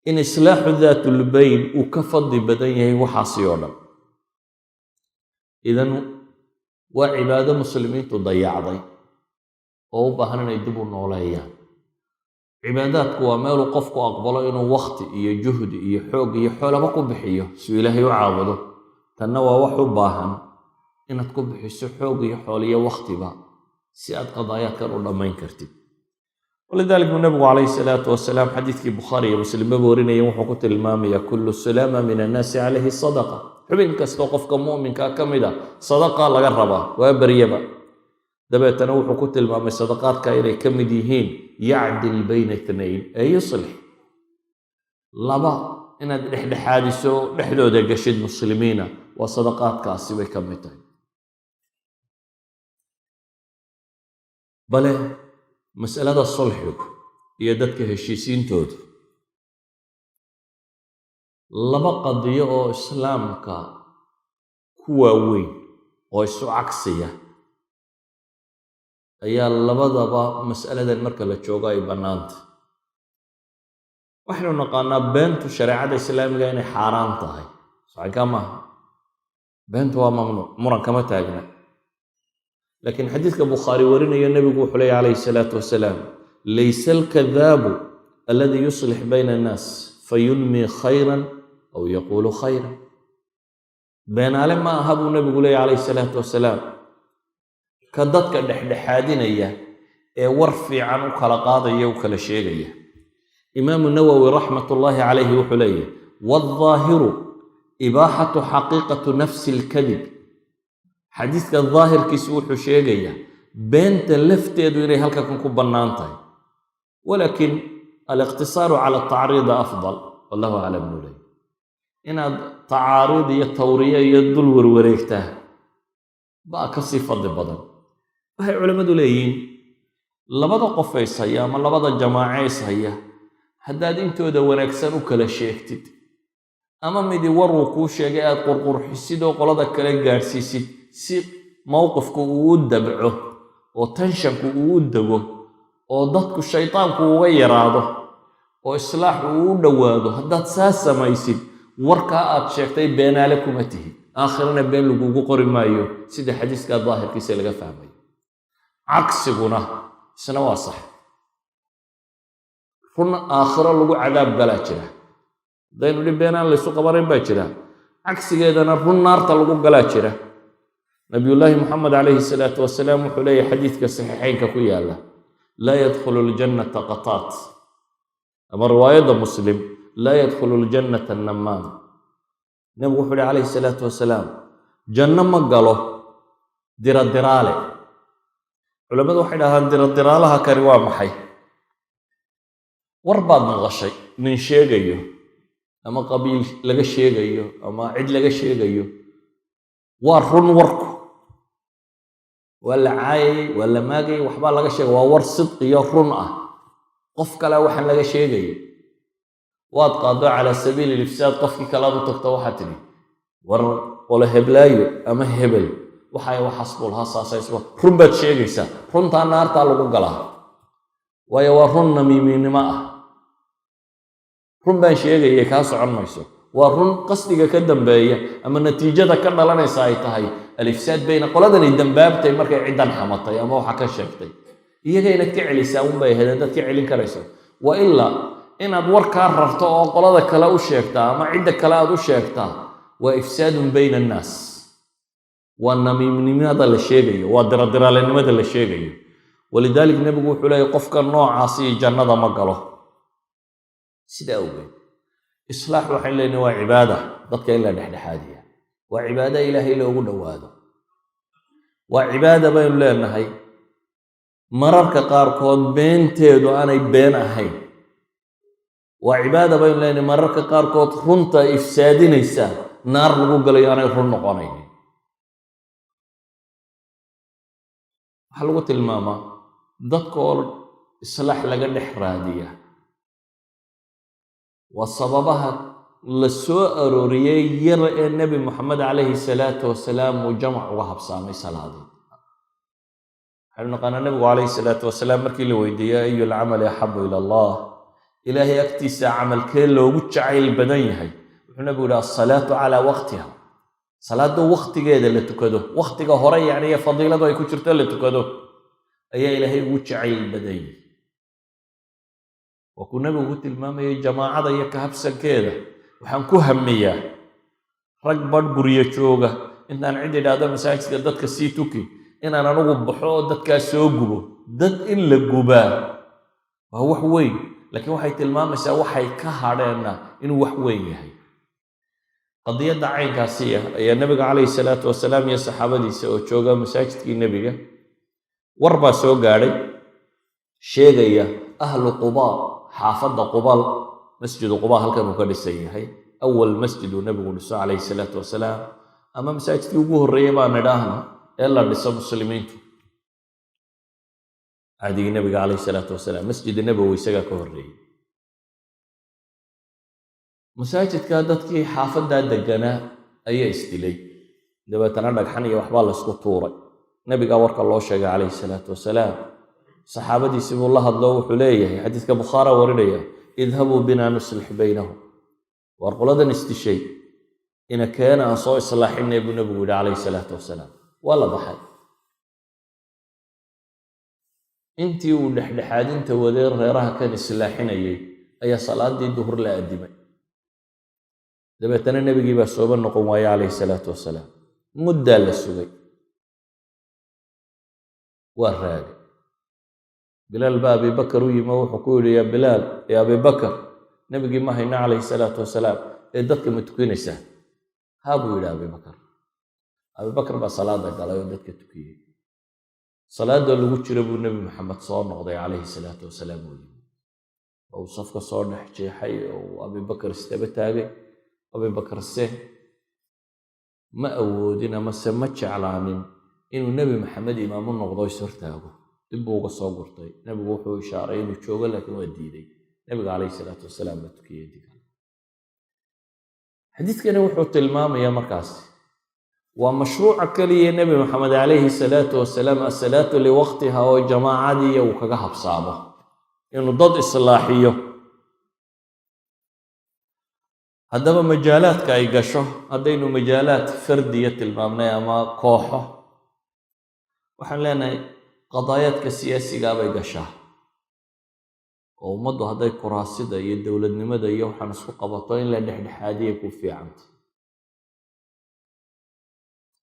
in islaaxu daatulbayn uu ka fadli badan yahay waxaasi oo dhan. Idan waa cibaado muslimiintu dayacday oo u baahan inay dib u nooleeyaan. Cibaadaadku waa meeluu qofku aqbalo inuu wakhti iyo juhdi iyo xoog iyo xoolaba ku bixiyo siuu Ilaahay u caabudo. Tanna waa wax u baahan inaad ku bixiso xoog iyo xool iyo wakhtiba si aad qadaayaadkan u dhammayn kartid. Walidalik buu Nabigu calayhi salaatu wasalaam, xadiidkii Bukhaari iyo Muslimbaba warinayeen, wuxuu ku tilmaamayaa: "Kullu sulaama min annaasi calayhi sadaqa." Xubin kastoo qofka mu'minkaa ka mid a sadaqa laga rabaa waa beryaba. Dabeetana wuxuu ku tilmaamay sadaqaadka inay ka mid yihiin yacdil bayna itnayn ee yuslix, laba inaad dhexdhexaadiso, dhexdooda gashid muslimiina, waa sadaqaadkaasi bay ka mid tahay. Bale masalada sulxigu iyo dadka heshiisiintoodu laba qadiyo oo Islaamka ku waaweyn oo isu cagsiya ayaa labadaba mas'aladan marka la joogo ay bannaanta. Waxaynu naqaanaa beentu shareecada Islaamiga inay xaaraan tahay. Socankaa maaha? Beentu waa mamnuuc, muran kama taagna. Laakiin xadiidka Bukhaari warinayo, Nebigu wuxuu leeya calayhi salaatu wasalaam: "Laysa alkadaabu alladii yuslix bayna annaas fayunmii khayran aw yaquulu khayran." Beenaale ma aha, buu Nebigu leeya calayhi salaatu wasalaam, ka dadka dhexdhexaadinaya ee war fiican u kala qaadaya, u kala sheegaya. Imaamu Nawowi raxmat ullaahi calayhi wuxuu leeyahy: "Waaldaahiru ibaaxatu xaqiiqatu nafsi alkadib." Xadiidka daahirkiisu wuxuu sheegayaa beenta lafteedu inay halka kan ku bannaan tahay, walaakin aliqtisaaru cala atacriidi afdal, wallahu aclam, buu leeyahy. Inaad tacaariid iyo tawriye iyo dul werwareegtaa baa ka sii fadli badan. Waxay culammadu leeyihiin, labada qof is haya ama labada jamaace is haya, haddaad intooda wanaagsan u kala sheegtid, ama midi war uu kuu sheegay aad qurqurxisid oo qolada kale gaadhsiisid si mowqifku uu u dabco, Oo tension-ku uu u dego, oo dadku shaydaanku uga yaraado, oo islaaxu uu u dhowaado, haddaad saa samaysid, warkaa aad sheegtay beenaale kuma tihid, aakhirana been lagugu qori maayo, sida xadiiskaa daahirkiisa laga fahmayo. Cagsiguna isna waa sax. Run aakhiro lagu cadaab galaa jira. Haddaynu dhi beenaan laysu qabanayn baa jira, cagsigeedana run naarta lagu galaa jira. Nabiyullaahi Moxamed calayhi salaatu wasalaam wuxuu leeyahy, xadiiska saxiixeynka ku yaala: "Laa yadkhulu ljannata qataat", ama riwaayadda Muslim: "Laa yadkhulu ljannata namaam". Nebigu wuxuu uhi calayhi salaatu wasalaam: janno ma galo diradiraale. Culammadu waxay dhahdaan, diradiraalaha kani waa maxay? War baad maqashay nin sheegayo, ama qabiil laga sheegayo, ama cid laga sheegayo. Waa run warku, waa la caayayey, waa la maagayey, waxbaa laga sheegay, waa war sidqiyo run ah. Qof kale waxaan laga sheegayay waad qaaddo, calaa sabiili ilifsaad qofkii kale aad u tagto, waxaad tidhi: "War qole heblaayo ama hebel waxay waxaas buu lahaa, saasaysba." Run baad sheegaysaa, runtaa naartaa lagu galaa, waayo waa run namiiminimo ah. Run baan sheegayay kaa socon mayso. Waa run qasdiga ka dambeeya ama natiijada ka dhalanaysa ay tahay alifsaad bayna qoladani dambaabtay markay ciddan xamatay ama waxa ka sheegtay. Iyaga inaad ka celisaa unbay ahayd haddaad ka celin karayso. Wa ilaa inaad warkaa rarto oo qolada kale u sheegtaa ama cidda kale aad u sheegtaa waa ifsaadun bayna annaas, waa namiimnimada la sheegayo, waa diradiraalenimada la sheegayo. Walidaalik nebigu wuxuu leeyahy: qofka noocaasi jannada ma galo. Sida awgeed islaax waxayn leenahay waa cibaada. Dadka in la dhexdhexaadiya waa cibaado Ilaahay loogu dhowaado, waa cibaada baynu leenahay. Mararka qaarkood beenteedu aanay been ahayn waa cibaada baynu leenahay. Mararka qaarkood runta ifsaadinaysa naar lagu galayo aanay run noqonaynin. Waxaa lagu tilmaamaa dadka oo islaax laga dhex raadiya waa sababaha la soo arooriyey yar ee Nebi Moxamed calayhi salaatu wasalaam uu jamac uga habsaamay salaadii. Waxaynu naqaanaa nebigu calayhi salaatu wasalaam markii la weydiiyey: "Ayu lcamali axabu ila Allah?", Ilaahay agtiisa camalkee loogu jacayl badan yahay? Wuxuu nebigu yihi: "Alsalaatu calaa waqtiha", salaadda waktigeeda la tukado, waktiga hore yacni iyo fadiiladu ay ku jirto la tukado ayaa Ilaahay ugu jacayl badan yahay. Waa kuu nebigu ku tilmaamayay jamaacada iyo kahabsankeeda: "Waxaan ku hamiyaa rag badh guryo jooga intaan cid idhaahdo masaajidka dadka sii tuki, inaan anugu baxo oo dadkaas soo gubo." Dad in la gubaa waa wax weyn, laakiin waxay tilmaamaysaa waxay ka hadheenna inuu wax weyn yahay. Qadiyadda caynkaasi ah ayaa nebiga calayhi salaatu wasalaam iyo saxaabadiisa oo jooga masaajidkii nebiga war baa soo gaadhay sheegaya ahlu Qubaa, xaafadda Qubal. Masjidu Qubaa halkan uu ka dhisan yahay, awal masjid uu nebigu dhiso calayhi salaatu wasalaam, ama masaajidkii ugu horreeyey baan idhaahno ee la dhiso muslimiintu cahdigii nebiga calayhi salaatu wasalaam. Masjid Nabowi isagaa ka horreeyey. Masaajidka dadkii xaafaddaa deganaa ayaa isdilay, dabeetana dhagxan iyo waxbaa laysku tuuray. Nebigaa warka loo sheegay calayhi salaatu wasalaam. Saxaabadiisii buu la hadlo, wuxuu leeyahay, xadiiska Bukhaara warinaya: "Idhabuu binaa nuslix baynahum." Waar qoladan isdishay ina keena, aan soo islaaxinay, buu nebigu yidhi calayhi salaatu wasalaam. Waa la baxay. Intii uu dhexdhexaadinta wadee reeraha kan islaaxinayay ayaa salaadii duhur la addimay. Dabeetana nebigii baa sooba noqon waaye calayhi salaatu wasalaam. Muddaa la sugay, waa raagay. Bilaal baa Abibakar u yimi oo wuxuu ku yidhi: "Yaa Bilaal, ya Abibakar, nebigii ma hayno calayhi salaatu wasalaam, ee dadka ma tukinaysaa?" "Haa," buu yidhi Abibakar. Abibakar baa salaada galay oo dadka tukiyey. Salaadoo lagu jiro buu Nebi Maxamed soo noqday calayhi salaatu wasalaam uu yimi, oo uu safka soo dhex jeexay oo uu Abibakar istaba taagay. Abibakar se ma awoodin amase ma jeclaanin inuu Nebi Maxamed imaamu noqdo is hortaago. Dib buu uga soo gurtay. Nebigu wuxuu ishaaray inuu joogo, laakiin waa diiday. Nebiga calayhi salaatu wasalaam baa tukiyey intii kale. Xadiidkani wuxuu tilmaamayaa markaas Waa mashruuca keliya Nebi Moxamed calayhi salaatu wasalaam الصلاة لوقتها oo jamaacadiiya uu kaga habsaamo inuu dad islaaxiyo. Haddaba majaalaadka ay gasho, haddaynu majaalaad fardiya tilmaamnay ama kooxo, waxaan leenahay qadaayaadka siyaasigaa bay gashaa, oo ummaddu hadday kuraasida iyo dowladnimada iyo waxaan isku qabato, in la dhexdhexaadiya ku fiicanta.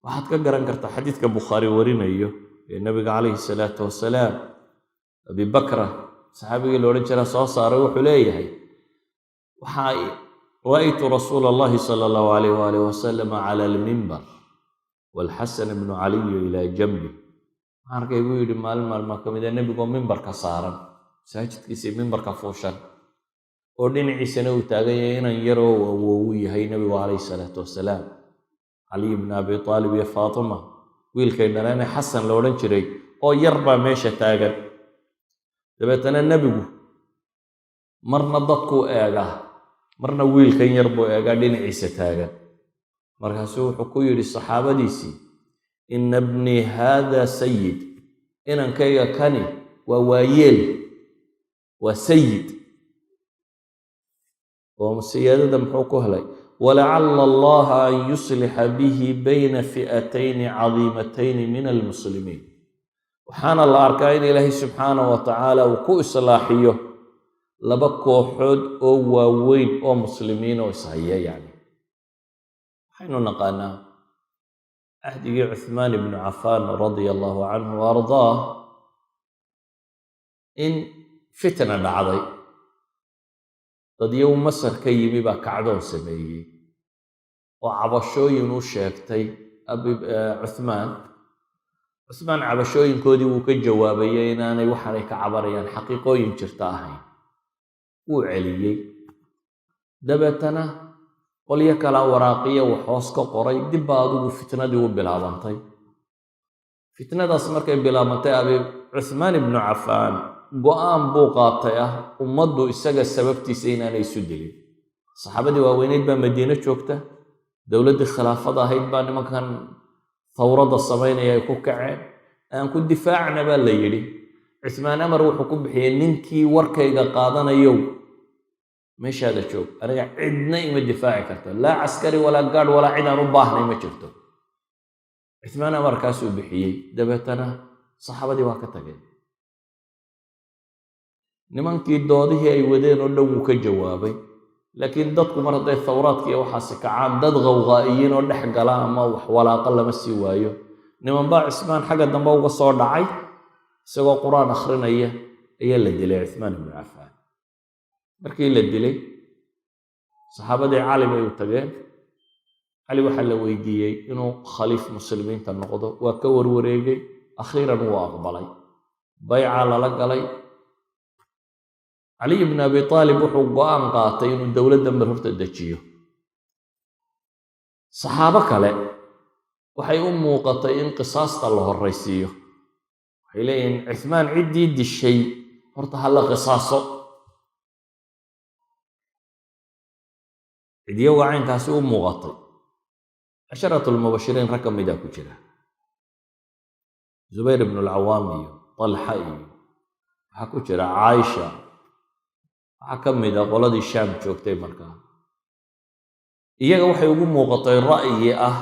Waxaad ka garan kartaa xadiiska Bukhaari warinayo ee nabiga calayhi salaatu wasalaam, Abi Bakra saxaabigii la odhan jira soo saaray. Wuxuu leeyahay, waxaa رأيت رسول الله صلى الله عليه وآله وسلم على المنبر والحسن بن علي إلى جنبه. Waxaan arkay, buu yidhi, maalin maalmaa ka mid a nebigoo mimbarka saaran, masaajidkiisii mimbarka fuushan, oo dhinaciisana uu taagan yahay inan yaroo uu awoowu yahay nebigu calayhi salaatu wasalaam, Caliy bn Abi Aalib iyo Faatima wiilkay dhaleene Xasan la odhan jiray oo yar baa meesha taagan. Dabeetana nebigu marna dadkuu eegaa, marna wiilkan yar buu eegaa dhinaciisa taagan. Markaasuu wuxuu ku yidhi saxaabadiisii: "إن ابني هذا سيد." Inankayga kani waa waayeel, waa sayid. Oo siyaadada muxuu ku helay? "ولعل الله أن يصلح به بين فئتين عظيمتين من المسلمين." Waxaana la arkaa in Ilaahay subxaanah wa tacaala uu ku islaaxiyo laba kooxood oo waaweyn oo muslimiin oo ishaya. Yacni waxaynu naqaanaa cahdigii Cuthmaan ibnu Cafaan radia allahu canhu wa ardaah in fitna dhacday. Dadyow Masar ka yimi baa kacdoon sameeyey oo cabashooyin u sheegtay abi Cuthmaan. Cuthmaan cabashooyinkoodii wuu ka jawaabayay inaanay waxaanay ka cabanayaan xaqiiqooyin jirta ahayn. Wuu celiyey. Dabeetana qolyo kalaa waraaqiya wax hoos ka qoray. Dib baa adigu fitnadii u bilaabantay. Fitnadaas markay bilaabantay, abi Cuthmaan ibnu Cafaan go'aan buu qaatay ah ummaddu isaga sababtiisa inaanay isu dilin. Saxaabadii waaweyneyd baa Madiine joogta, dowladdii khilaafada ahayd baa nimankan thawradda samaynaya ay ku kaceen. Aan ku difaacna baa la yidhi. Cuthmaan amar wuxuu ku bixiyey: "Ninkii warkayga qaadanayow, meeshaada joog. Aniga cidna ima difaaci karto, laa caskari walaa gaadh walaa cid aan u baahnay ma jirto." Cuthmaan amarkaasuu bixiyey. Dabeetana saxaabadii waa ka tageen. Nimankii doodihii ay wadeen oo dhan wuu ka jawaabay, laakiin dadku mar hadday thawraadka iyo waxaasi kacaan, dad qawqaa'iyiin oo dhex gala ama wax walaaqa lama sii waayo. Nimanbaa Cismaan xagga dambe uga soo dhacay isagoo Qur-aan akhrinaya ayaa la dilay. Cuthmaan ibnu Cafaan markii la dilay, saxaabadii Cali bay u tageen. Cali waxaa la weydiiyey inuu khaliif muslimiinta noqdo. Waa ka warwareegay. Akhiiran wuu aqbalay, bayca lala galay. Caliy ibn Abi Aalib wuxuu go'aan qaatay inuu dowladdan bal horta dejiyo. Saxaabo kale waxay u muuqatay in qisaasta la horraysiiyo. Waxay leeyihiin, Cuthmaan ciddii dishay horta ha la qisaaso. Cidiyowga caynkaasi u muuqatay, casharatulmubashiriin rag ka mida ku jira, Zubayr ibnu Alcawaam iyo Talxa iyo waxaa ku jira Caaisha, waxaa ka mid a qoladii Shaam joogtay. Markaa iyaga waxay ugu muuqatay ra'yi ah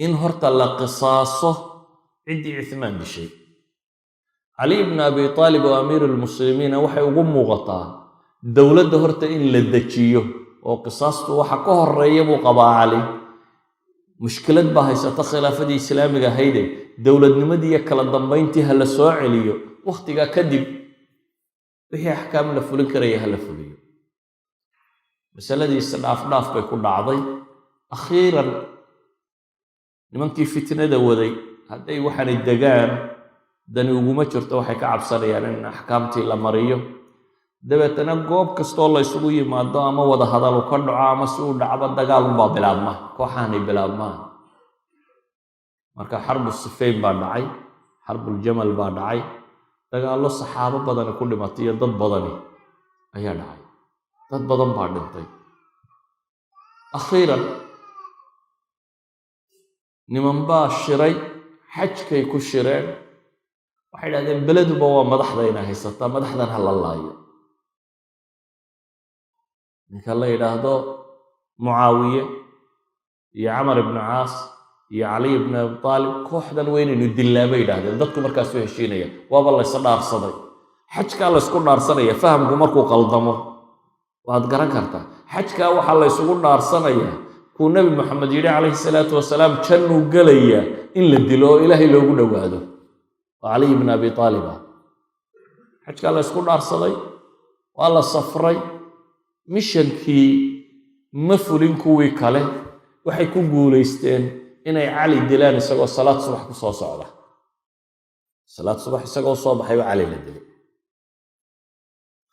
in horta la qisaaso ciddii Cuthmaan dishay. Cali ibnu Abi Aalib oo amiir almuslimiina waxay ugu muuqataa dowladda horta in la dejiyo oo qisaastu waxa ka horeeya buu qabaa. Cali mushkilad baa haysata khilaafadii islaamiga ahayde, dowladnimadii iyo kala dambayntii ha la soo celiyo, wakhtigaa kadib wixii axkaam la fulin karaya ha la fuliyo. Masaladii isdhaafdhaaf bay ku dhacday. Akhiiran nimankii fitnada waday, hadday waxaanay degaan dani uguma jirto, waxay ka cabsanayaan in axkaamtii la mariyo. Dabeetana goob kastoo la isugu yimaado ama wada hadalu ka dhaco ama si uu dhacbo, dagaal unbaa bilaabma, kooxaanay bilaabmaan. Marka xarbu Sifeyn baa dhacay, xarbuljamal baa dhacay, dagaallo saxaabo badani ku dhimatay iyo dad badani ayaa dhacay, dad badan baa dhintay. Akhiiran. Niman baa shiray, xajkay ku shireen. Waxay idhahdeen, beleduba waa madaxdayna haysataa, madaxdan ha la laayo. Ninka la yidhaahdo Mucaawiye iyo Camar ibnu Caas iyo Caliy ibnu Abi Aalib, kooxdan weynaynu dillaa, bay yidhahdeen. Dadku markaasuu heshiinaya. Waaba laysa dhaarsaday, xajkaa laysku dhaarsanaya. Fahamku markuu qaldamo waad garan kartaa. Xajkaa waxaa laysugu dhaarsanayaa kuu Nebi Moxamed yidhi calayhi salaatu wasalaam jannuu gelayaa in la dilo oo Ilaahay loogu dhowaado, oo Caliy ibn Abi Aalib ah. Xajkaa laysku dhaarsaday, waa la safray. Missionkii ma fulin. Kuwii kale waxay ku guulaysteen inay Cali dilaan isagoo salaad subax ku soo socda. Salaad subax isagoo soo baxayba Cali la dilay.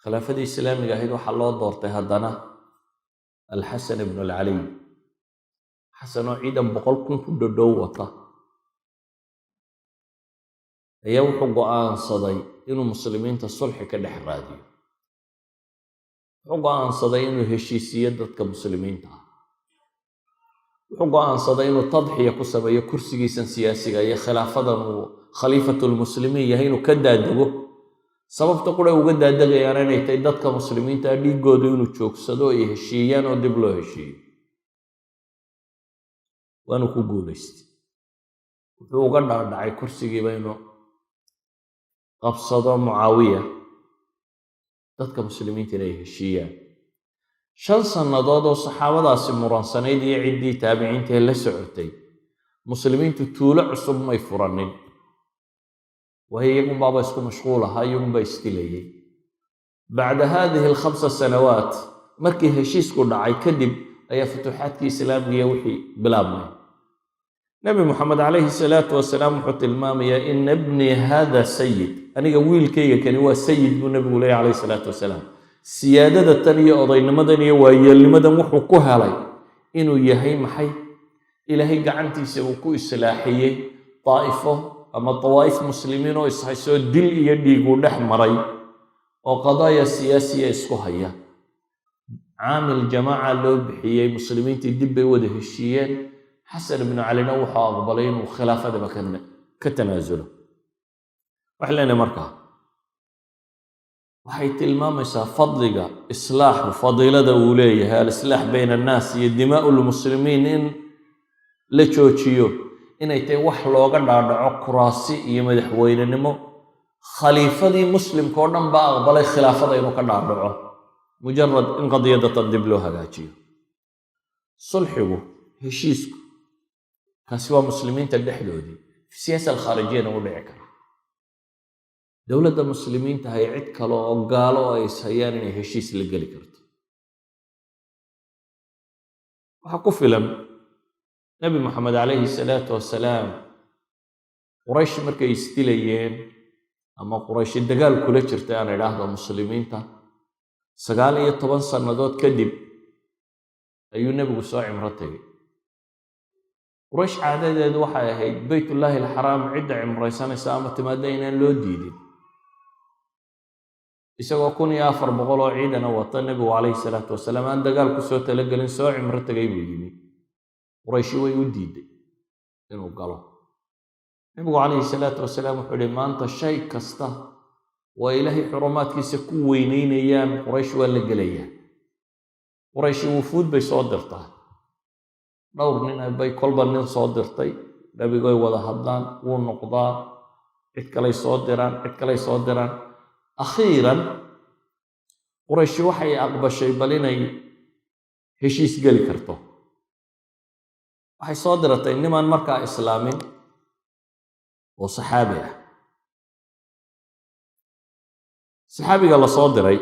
Khilaafadii islaamiga ahayd waxaa loo doortay haddana Alxasan ibnu Alcaliy. Xasan oo ciidan 100,000 ku dhodhow wata ayaa wuxuu go'aansaday inuu muslimiinta sulxi ka dhex raadiyo. Wuxuu go'aansaday inuu heshiisiiyo dadka muslimiinta ah. Wuxuu go'aansaday inuu tadxiya ku sameeyo kursigiisan siyaasiga iyo khilaafadan uu khaliifatulmuslimiin yahay, inuu ka daadego. Sababta qura uga daadegayaan inay tahay dadka muslimiinta ah dhiiggoodu inuu joogsado, ay heshiiyaan oo dib loo heshiiyo. Waanu ku guulaystay. Wuxuu uga dhaadhacay kursigiiba inuu qabsado Mucaawiya, dadka muslimiinta inay heshiiyaan. 5 sannadood oo saxaabadaasi muransanayd iyo ciddii taabiciintaee la socotay, muslimiintu tuulo cusub may furanin, waayo iyagunbaaba isku mashquul ahaa, iyagunbaa isdilayay. Bacda haadihi alkhamsa sanawaat, markii heshiisku dhacay kadib, ayaa futuuxaadkii islaamigiya wixii bilaabmay. Nebi Moxamed calayhi salaatu wasalaam wuxuu tilmaamayaa, "Ina bnii hada sayid", aniga wiilkayga kani waa sayid, buu nebigu leeyahy calayhi salaatu wasalaam. Siyaadada tan iyo odaynimadan iyo waayeelnimadan wuxuu ku helay inuu yahay maxay? Ilaahay gacantiisa uu ku islaaxiyey daa'ifo ama dawaa'if muslimiin oo ishaysoo dil iyo dhiiguu dhex maray oo qadaaya siyaasiya isku haya. Caamil jamaaca loo bixiyey. Muslimiintii dib bay wada heshiiyeen. Xasan ibnu Calina wuxuu aqbalay inuu khilaafadaba ka tanaasulo. Waxay leenahay markaa, waxay tilmaamaysaa fadliga islaaxu, fadiilada uu leeyahay alislaax bayna annaas iyo dimaa'u lmuslimiin in la joojiyo, inay tahay wax looga dhaadhaco kuraasi iyo madaxweynenimo. Khaliifadii muslimka oo dhan baa aqbalay khilaafada inuu ka dhaadhaco, mujarad in qadiyadatan dib loo hagaajiyo. Sulxigu, heshiisku, kaasi waa muslimiinta dhexdoodii. Siyaasa alkhaarijiyana u dhici kara dowladda muslimiinta hay cid kale oo gaalo oo ay ishayaan inay heshiis la geli karto. Waxaa ku filan Nebi Moxamed calayhi salaatu wasalaam, Quraysh markay isdilayeen ama Qurayshi dagaal kula jirtay, aan idhaahdo, muslimiinta, 19 sannadood kadib ayuu nebigu soo cimro tegey. Quraysh caadadeedu waxay ahayd Beytullaahi alxaraam cidda cimraysanaysa ama timaadda inaan loo diidin. Isagoo 1400 oo ciidana wata nebigu calayhi salaatu wasalaam, aan dagaal ku soo talagelin, soo cimro tegay buu yimi. Qurayshi way u diiday inuu galo. Nebigu calayhi salaatu wasalaam wuxuu ihi, maanta shay kasta waa Ilaahay xurumaadkiisa ku weyneynayaan, Quraysh waa la gelayaa. Qurayshi wufuud bay soo dirtaa. Dhowr nin bay kolba nin soo dirtay. Nebigoy wada hadlaan, wuu noqdaa. Cid kalay soo diraan, cid kalay soo diraan. Akhiiran Qurayshi waxay aqbashay bal inay heshiis geli karto. Waxay soo diratay nimaan markaa islaamin oo saxaabi ah. Saxaabiga la soo diray,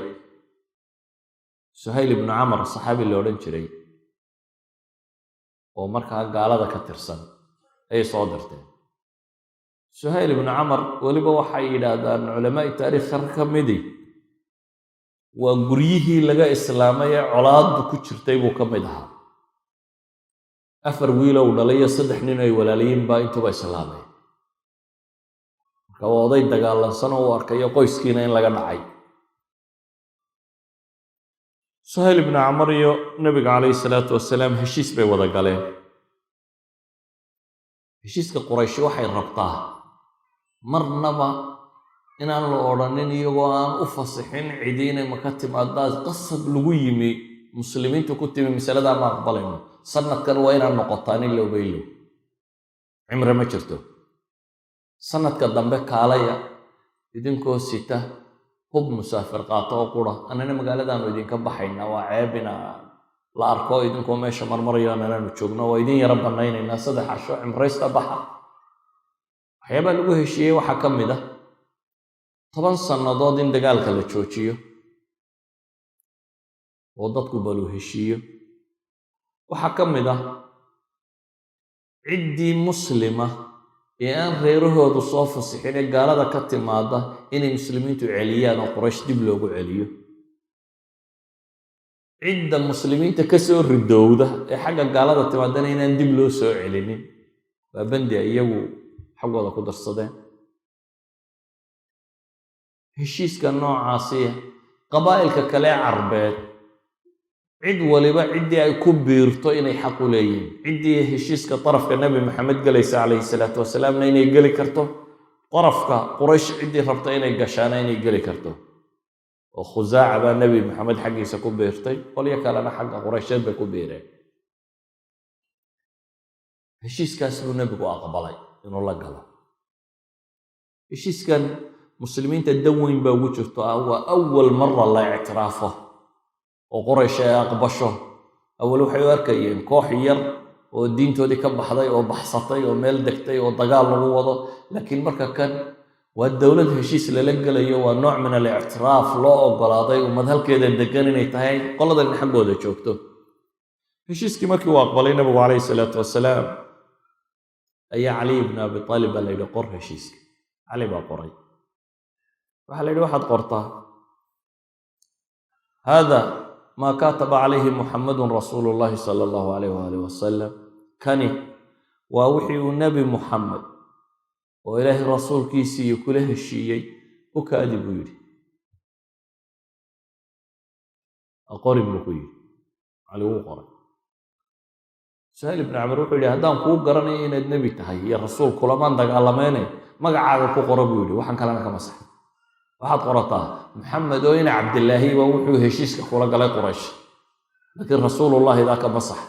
Suhayl ibnu Camar saxaabi la odhan jiray oo markaa gaalada ka tirsan, ayay soo dirteen. Suhayl ibnu Camar weliba waxay yidhaahdaan culamaa'i taariikh ka midi, waa guryihii laga islaamay ee colaaddu ku jirtay buu ka mid ahaa. Afar wiilow dhalay iyo saddex nin ay walaalayiin baa intuba islaamay. Marka waa oday dagaalansan oo u arkayo qoyskiina in laga dhacay. Suhayl ibnu Camar iyo nebiga calayhi salaatu wasalaam heshiis bay wada galeen. Heshiiska Qurayshi waxay rabtaa marnaba inaan la odhanin iyagoo aan u fasixin cidi inay Maka timaadaad qasab lagu yimi, muslimiintu ku timi. Masaladaa ma aqbalayno. Sanadkan waa inaad noqotaan ilowba ilow, cimre ma jirto. Sanadka dambe kaalaya idinkoo sita hub musaafir qaato oo qura, annana magaaladaanu idinka baxaynaa. Waa ceeb ina la arko idinkoo meesha marmarayo annanaanu joogno. Waa idin yaro bannaynaynaa 3 casho, cimraysta, baxa. Waxyaabaa lagu heshiiyey waxaa ka mid ah 10 sannadood in dagaalka la joojiyo oo dadku balu heshiiyo. Waxaa ka mid ah ciddii muslima ee aan reerahoodu soo fasixin ee gaalada ka timaada inay muslimiintu celiyaan oo Quraysh dib loogu celiyo. Cidda muslimiinta ka soo ridowda ee xagga gaalada timaadana inaan dib loo soo celinin. Waa bandi ay iyagu xaggooda ku darsadeen. Heshiiska noocaasiya qabaa'ilka kale ee Carbeed cid waliba ciddii ay ku biirto inay xaq u leeyihin, ciddii heshiiska darafka Nebi Maxamed gelaysa calayhi salaatu wasalaamna inay geli karto, darafka Quraysh ciddii rabta inay gashaana inay geli karto. Oo Khusaaca baa Nebi Maxamed xaggiisa ku biirtay, qolyo kalena xagga Quraysheed bay ku biireen. Heshiiskaas buu nebigu aqbalay inuu la galo. Heshiiskan muslimiinta dan weyn baa ugu jirto. Ah, waa awal mara la ictiraafo oo Quraysh ay aqbasho. Awal waxay u arkayeen koox yar oo diintoodii ka baxday oo baxsatay oo meel degtay oo dagaal lagu wado, laakiin marka kan waa dowlad heshiis lala gelayo. Waa nooc min alictiraaf loo oggolaaday ummad halkeeda degan inay tahay, qoladan xaggooda joogto. Heshiiskii markii uu aqbalay nabigu calayhi salaatu wasalaam ayaa Caliy ibnu Abi Aalib baa la yidhi, "Qor heshiiska." Cali baa qoray. Waxaa la yidhi, "Waxaad qortaa: hada maa kataba calayhi Muxamadun rasuulu llahi sala allahu alayh waalih wasalam." Kani waa wixii uu Nebi Muxamed oo Ilaahay rasuulkiisii kula heshiiyey. U kaadi buu yidhi, "Qorin," buu ku yidhi. Cali wuu qoray. Suhayl ibnu Camar wuxuu yidhi, "Haddaan kuu garanayo inaad nebi tahay iyo rasuul, kulamaan dagaalamayne. Magacaaga ku qoro," buu yidhi. "Waxaan kalena ka masax. Waxaad qorataa Maxamed oo ina Cabdilaahi waa wuxuu heshiiska kula galay Quraysh, laakiin rasuulullahi daa ka masax."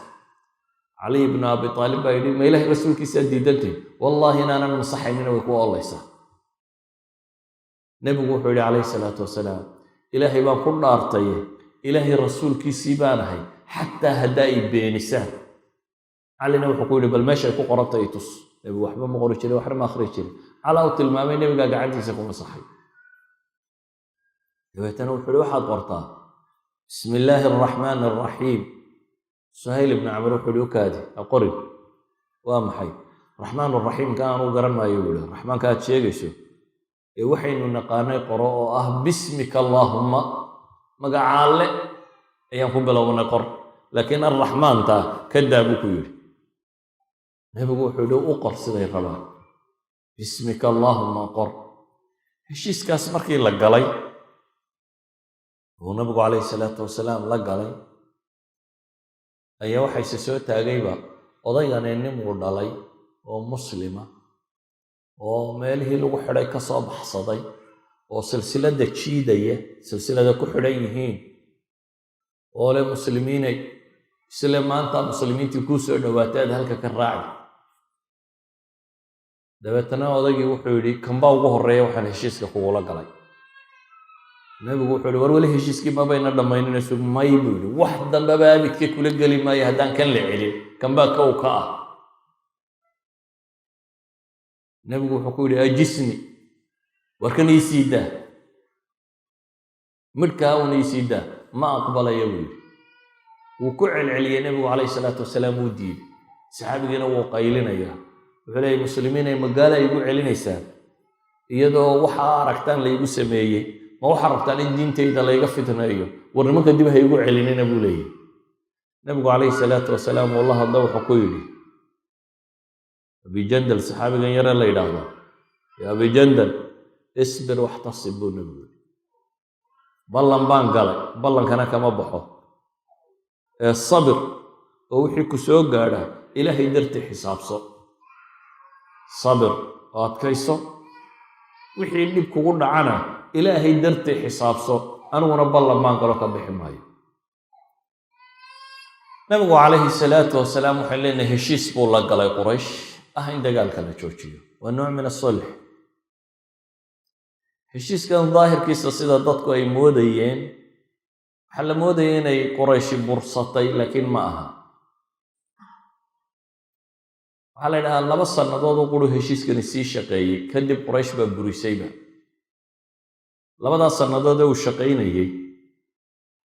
Caliy ibnu Abi Aalib baa yidhi, "Ma Ilaahay rasuulkiisaa diidantahy? Wallaahi inaanan masaxaynina way ku ollaysaa." Nebigu wuxuu yidhi calayhi salaatu wasalaam, "Ilaahay baan ku dhaartaye, Ilaahay rasuulkiisii baan ahay, xataa haddaa ay beenisaan." Calina wuxuu ku yidhi, "Bal meeshay ku qorantay i tus." Nebigu waxba ma qori jirin, waxna ma akhri jirin. Calaa u tilmaamay, nebigaa gacantiisa ku masaxay. Dabeetana wuxuu yihi, "Waxaad qortaa bismi illaahi araxmaani araxiim." Suhayl ibnu Camar wuxuu yihi, "Ukaadi, ha qorin. Waa maxay raxmaan raxiimka? Aanu garan maayo," buu yihi, "raxmaanka aad sheegayso ee waxaynu naqaanay qoro oo ah bismika allaahumma, magaca Alle ayaan ku bilownay qor, laakiin arraxmaanta kadaa," buu ku yidhi. Nebigu wuxuu yihi, "U qor siday rabaan, bismika allaahumma qor." Heshiiskaas markii la galay uu nabigu calayhi salaatu wasalaam la galay ayaa waxayse soo taagayba odaygani nin uu dhalay oo muslima oo meelihii lagu xidhay ka soo baxsaday oo silsiladda jiidaya, silsilada ku xidhan yihiin, oo le, "Muslimiinay, isle maanta muslimiintii kuu soo dhowaatay aad halka ka raaci." Dabeetana odaygii wuxuu yidhi, "Kanbaa ugu horreeya waxaan heshiiska kugula galay." Nebigu wuxuu yihi, "War, weli heshiiskii mabayna dhammayninayso." "May," buu yidhi, "wax dambeba abidkii kula geli maayo haddaan kan la celin. Kanbaa kow ka ah." Nebigu wuxuu ku yidhi, "Ajisni, war kan ii sii daa, midhkaa un ii sii daa." "Ma aqbalaya," buu yidhi. Wuu ku celceliyey nebigu calayhi salaatu wasalaam, wuu diiday. Saxaabigiina wuu qaylinayaa, wuxuu leeyay, "Muslimiinay, magaala igu celinaysaan iyadoo waxaa aragtaan laygu sameeyey? Ma waxaa rabtaan in diintayda layga fitneeyo? War nimanka dib ha igu celinina," buu leeyahy. Nebigu calayhi salaatu wasalaam uu la hadla, wuxuu ku yidhi Abijandal, saxaabigan yare la yidhaahdo, "Ya Abijandal, isbir waxtasib," buu nebigu yidhi. "Ballan baan galay, ballankana kama baxo, ee sabir oo wixii ku soo gaadha Ilaahay dartii xisaabso." Sabir oo adkayso, wixii dhib kugu dhacana Ilaahay dartii xisaabso. Aniguna ballan baan galo, ka bixi maayo. Nabigu calayhi salaatu wasalaam, waxaan leenahay, heshiis buu la galay Quraysh ah in dagaalka la joojiyo. Waa nooc min asulx. Heshiiskan daahirkiisa sida dadku ay moodayeen, waxaa la moodaya inay Qurayshi bursatay, laakiin ma aha. Waxaa la yidhahaa 2 sannadood oo quru heshiiskani sii shaqeeyey, kadib Quraysh baa burisayba. Labadaas sannadood ee uu shaqaynayey,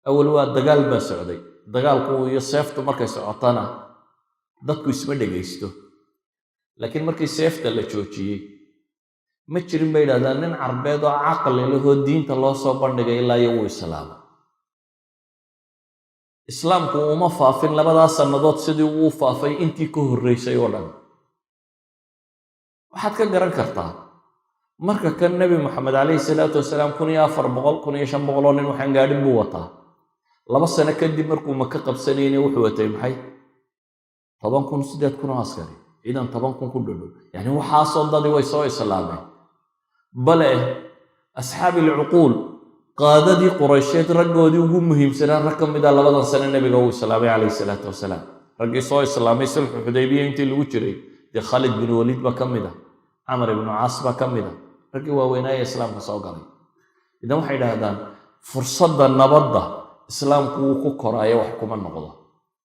awal waa dagaal baa socday. Dagaalku iyo seeftu markay socotana dadku isma dhegaysto, laakiin markii seefta la joojiyey, ma jirin bay yidhahdaan nin Carbeed oo caqli lahoo diinta loo soo bandhigay ilaa iyo wuu islaama. Islaamku uma faafin labadaas sannadood sidii uu faafay intii ka horreysay oo dhan. Waxaad ka garan kartaa marka kan Nebi Moxamed calayhi salaatu wasalaam 1400, 1500 oo nin waxaan gaadhin buu wataa. 2 sano kadib markuu Maka qabsanayna wuxuu watay maxay? 10,000, 8,000 oo askari, ciidan 10,000 ku dhodhow. Yacni waxaasoo dadi way soo islaameen. Bale asxaabi alcuquul, qaadadii Quraysheed, raggoodii ugu muhiimsanaa, rag ka mid a labadan sano nebiga uu islaamay calayhi salaatu wasalaam. Raggii soo islaamay sulxu Xudaybiya intii lagu jiray, dee Khalid bin Waliid baa ka mid a, Camar ibnu Caas baa ka mid a, raggii waaweynaaye islaamka soo galay. Idan waxay idhaahdaan fursadda nabadda islaamku wuu ku koraayo, wax kuma noqdo.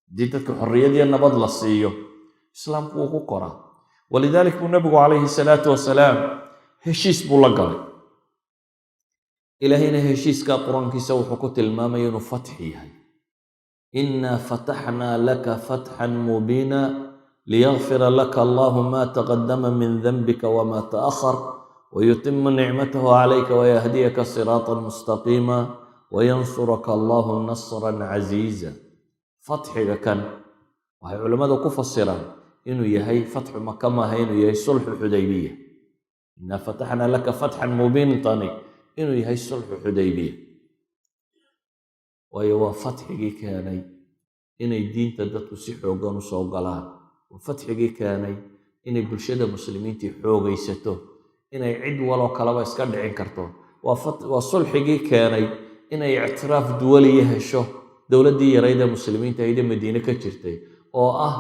Haddii dadka xorriyad iyo nabad la siiyo, islaamku wuu ku koraa. Walidalik buu nebigu calayhi salaatu wasalaam heshiis buu la galay. Ilaahayna heshiiska Qur-aankiisa wuxuu ku tilmaamaya inuu fatxi yahay: "Inaa fataxnaa laka fatxan mubiina liyakfira laka Allahu ma taqadama min danbika wama ta'akhar wayutima nicmatahu calayka wayahdiyaka siraatan mustaqiima wayansuraka Allahu nasran casiiza." Fatxiga kan waxay culimmadu ku fasiraan inuu yahay fatxu Maka, maaha, inuu yahay sulxu Xudaybiya. "Inaa fataxnaa laka fatxan mubiintani" inuu yahay sulxu Xudaybiya, waayo waa fatxigii keenay inay diinta dadku si xooggan u soo galaan, waa fatxigii keenay inay bulshada muslimiintii xoogaysato, inay cid waloo kaleba iska dhicin karto. Waa sulxigii keenay inay ictiraaf duwaliya hesho dowladdii yarayd ee muslimiinta ahayd ee Madiine ka jirtay, oo ah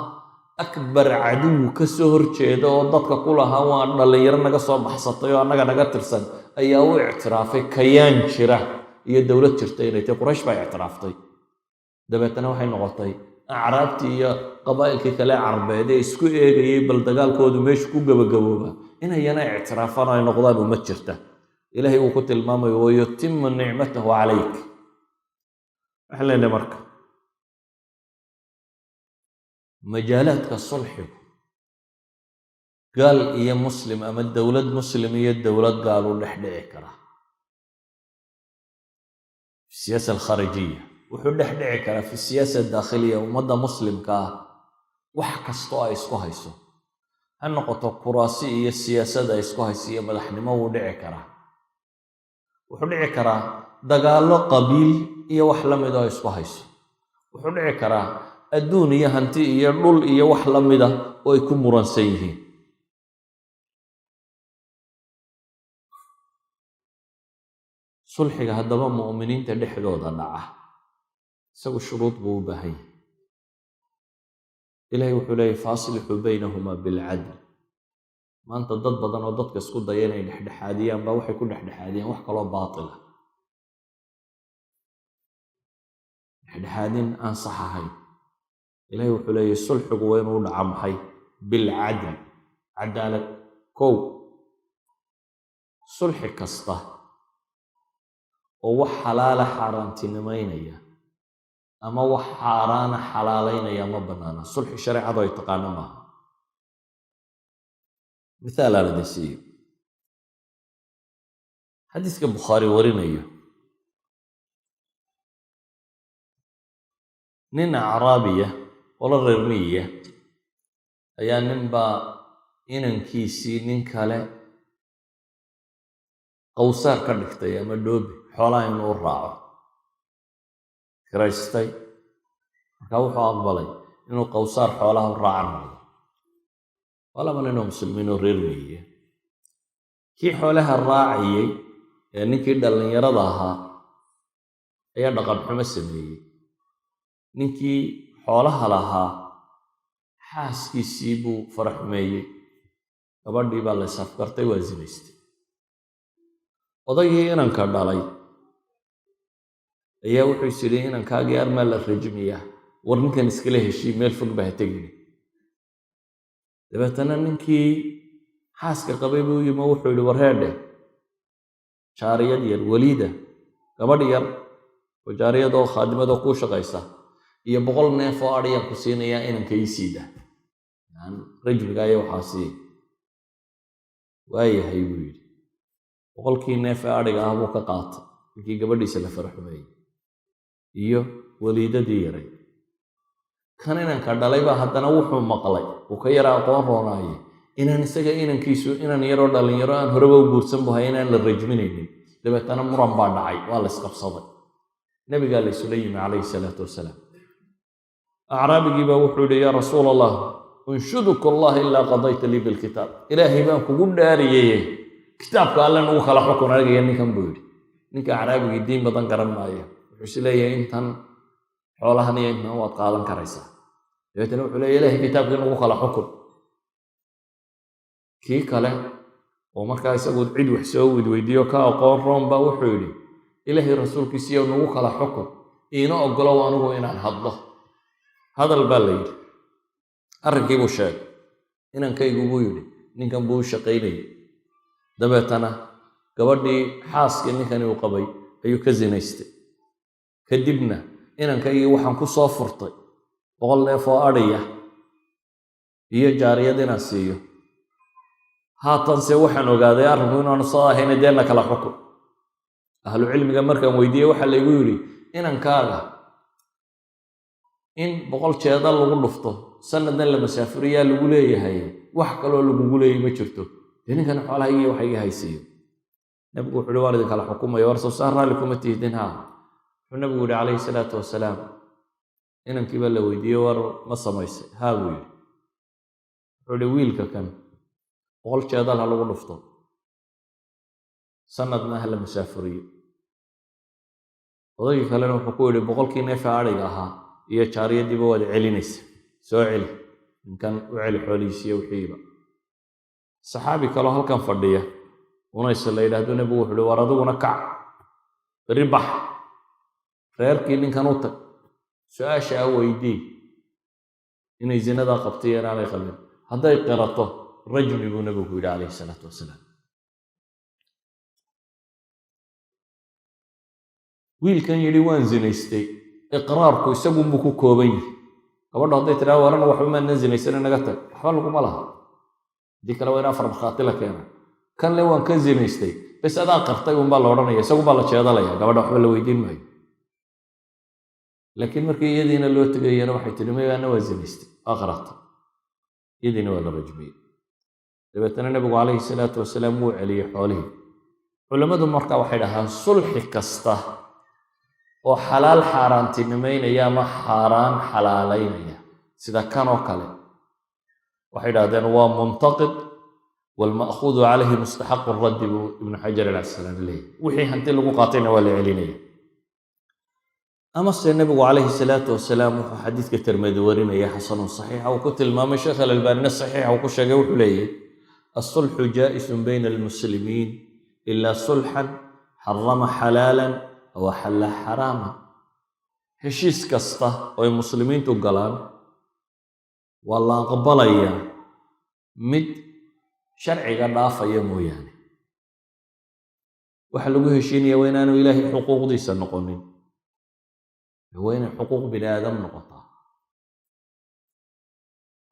akbar caduw ka soo horjeeda oo dadka ku lahaa waa dhallinyaro naga soo baxsatay oo annaga naga tirsan, ayaa u ictiraafay kayaan jira iyo dowlad jirta inay tahay. Quraysh baa ictiraaftay. Dabeetana waxay noqotay acraabtii iyo qabaa'ilkii kale Carbeed ee isku eegayey bal dagaalkoodu meeshu ku gebagabooba inayana ictiraafaan oo ay noqdaan ummad jirta. Ilaahay uu ku tilmaamayo "wayutimu nicmatahu calayk". Waxaan leenahay marka majaalaadka sulxigu gaal iyo muslim ama dowlad muslim iyo dowlad gaal u dhex dhici karaa. Fi siyaasa alkhaarijiya wuxuu dhex dhici karaa, fi siyaasa adaakhiliya ummadda muslimka ah wax kastoo ay isku hayso, ha noqoto kuraasi iyo siyaasad ay isku hayso iyo madaxnimo, wuu dhici karaa. Wuxuu dhici karaa dagaallo qabiil iyo wax la mid oo ay isku hayso. Wuxuu dhici karaa adduun iyo hanti iyo dhul iyo wax la mida oo ay ku muransan yihiin. Sulxiga haddaba mu'miniinta dhexdooda dhaca isagu shuruud buu u baahan yahay. Ilahay wuxuu leeyahy: "Faaslixuu baynahumaa bilcadl." Maanta dad badan oo dadka isku daya inay dhexdhexaadiyaan baa waxay ku dhexdhexaadiyaan wax kaloo baatila, dhexdhexaadin aan sax ahayn. Ilahay wuxuu leeyahy sulxigu waa inuu dhaca maxay? Bilcadl, cadaalad. Kow, sulxi kasta oo wax xalaala xaaraantinimaynaya ama wax xaaraana xalaalaynaya ma bannaana. Sulxi shareecadu ay taqaano maaha. Mithaal aan idin siiyo: xadiiska Bukhaari warinayo, nin acraabiya, qolo reer miyiya ayaa ninbaa inankiisii nin kale qawsaar ka dhigtay ama dhoobi, xoolaha inuu raaco kiraystay. Markaa wuxuu aqbalay inuu qawsaar xoolaha u raaca noqdo. Waa laba nin oo Muslimiin oo reer miyiya. Kii xoolaha raacayey ee ninkii dhallinyarada ahaa ayaa dhaqan xumo sameeyey. Ninkii xoolaha lahaa xaaskiisii buu faraxumeeyey. Gabadhii baa la isafgartay, waa zinaystay. Odaygii inanka dhalay ayaa wuxuu is yidhi, "Inankaagii armaa la rajmiyaa? War ninkan iskala heshii, meel fog baa ha tegine." Dabeetana ninkii xaaska qabay buu yimi. Wuxuu yidhi, "Wareedhe, jaariyad yar, weliida, gabadh yar oo jaariyad oo khaadimadoo kuu shaqaysa iyo 100 neef oo adhiyaan ku siinayaa, inanka ii siida rajmiga iyo waxaa sii." "Waayahay," buu yidhi. 100-kii neef ee adhiga ah buu ka qaatay ninkii gabadhiisa la faraxumeeyey iyo weliidadii yaray. Kan inanka dhalay baa haddana wuxuu maqlay, uu ka yara aqoon roonaaye, inaan isaga inankiisu inan yaroo dhallinyaro aan horeba u guursan bu hay, inaan la rajminaynin. Dabeetana muran baa dhacay, waa la isqabsaday. Nebigaa la isula yimi calayhi salaatu wasalaam. Acraabigii baa wuxuu yidhi, "Yaa Rasuul Allah, unshuduka Allah ilaa qadayta lii bilkitaab. Ilaahay baan kugu dhaariyeye, kitaabka Alle nagu kala xukun aniga ninkan," buu yidhi. Ninka acraabigii diin badan garan maayo. Wuxuu is leeyahay intan xoolahan iyo intan waad qaadan karaysaa. Dabeetana wuxuu leeyahy, "Ilahay kitaabkii nagu kala xukun." Kii kale oo markaa isagu cid wax soo wedweydiiyo ka aqoon roon baa wuxuu yidhi, "Ilaahay rasuulkiisiiyo nagu kala xukun, iina ogolow anigu inaan hadlo." "Hadal," baa la yidhi. Arrinkii buu sheegay. "Inankaygu," buu yidhi, "ninkan buu u shaqaynayay. Dabeetana gabadhii xaaskii ninkani uu qabay ayuu ka zinaystay. Kadibna inankaygii waxaan ku soo furtay 100 neef oo adhiya iyo jaariyad inaan siiyo. Haatanse waxaan ogaaday arrinku inaanu soo ahayna, deena kala xukun." Ahlu cilmiga markaan weydiiyey, waxaa laygu yidhi, inankaaga in 100 jeedal lagu dhufto, sanadna la masaafuriyaa lagu leeyahay. Wax kaloo lagugu leeyay ma jirto. Dee ninkan xoolahaygii waxa iga haysiiyo." Nabigu wuxu uhi, "Waan idin kala xukumaya. War soo saar, raalli kuma tihdin?" "Haa." Wuxuu nabigu yihi calayhi salaatu wasalaam, inankii baa la weydiiyey, "War ma samaysay?" "Haa," buu yidhi. Wuxuu ihi, "Wiilka kan 100 jeedal ha lagu dhufto, sanadna ha la masaafuriyo." Odaygii kalena wuxuu ku yidhi, "100-kii neefa adhiga ahaa iyo jaariyaddiiba waad celinaysa. Soo celi ninkan, u celi xoolihiisiiyo wixiiba." Saxaabi kaloo halkan fadhiya, Unays la yidhaahdo, nebigu wuxu uhi, "War adiguna kac, berri bax, reerkii ninkan u tag, su-aasha a weydii inay zinadaa qabtay iyo inaanay qabin. Hadday qirato, rajmi," buu nebigu ku yidhi calayhi salaatu wasalaam. Wiilkan yidhi waan zinaystay, iqraarku isagunbuu ku kooban yahay. Gabadho hadday tidhaha, "Warana waxba maadnan zinaysana, naga tag," waxba laguma laha. Haddii kale waa in afar markhaati la keena. Kan le waan ka zinaystay, bes, adaa qartay unbaa la odhanaya, isagunbaa la jeedalaya, gabadha waxba la weydiin maayo. Laakiin markii iyadiina loo tegayana waxay tidhi, "May, ana waa zinaystay," waa qaratay, iyadiina waa la rajmiyey. Dabeetana nebigu calayhi salaatu wasalaam wuu celiyey xoolihii. Culammadu marka waxay dhahaan, sulxi kasta oo xalaal xaaraantinimaynaya ama xaaraan xalaalaynaya, sida kan oo kale, waxay dhahdeen waa muntaqid, waalma'khuudu calayhi mustaxaqu raddi, buu Ibnu Xajar alcasqalaani leeyahy. Wixii hanti lagu qaatayna waa la celinaya. Amase nebigu calayhi salaatu wasalaam wuxuu xadiidka Tirmidi warinaya, xasanun saxiixa uu ku tilmaamay, Sheekh Alalbaanina saxiixa uu ku sheegay, wuxuu leeyahy, "Asulxu jaa'isun bayna almuslimiin ilaa sulxan xarama xalaalan aw axalla xaraama." Heshiis kasta oo ay muslimiintu galaan waa la aqbalayaa, mid sharciga dhaafaya mooyaane. Waxa lagu heshiinaya waa inaanu Ilaahay xuquuqdiisa noqonin, waa inay xuquuq bini aadam noqotaa,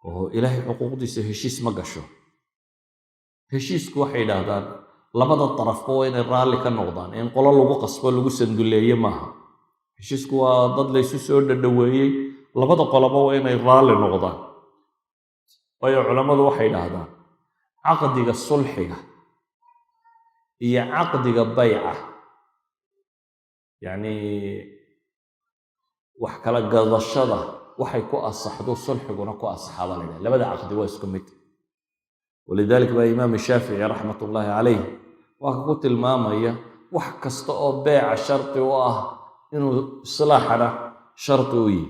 oo Ilaahay xuquuqdiisa heshiis ma gasho. Heshiisku waxay yidhaahdaan labada darafba waa inay raalli ka noqdaan. In qolo lagu qasbo, lagu sanduleeye maaha. Heshiisku waa dad laysu soo dhadhoweeyey, labada qoloba waa inay raalli noqdaan. Waayo culammadu waxay idhaahdaan, caqdiga sulxiga iyo caqdiga bayca, yacni wax kala gadashada, waxay ku asaxdo sulxiguna ku asaxaa baa la yidhaha. Labada caqdi waa isku mid. Walidalik baa Imaam Shaafici raxmat ullaahi calayh waa ka ku tilmaamaya wax kasta oo beeca shardi u ah inuu islaaxana shardi u yihi.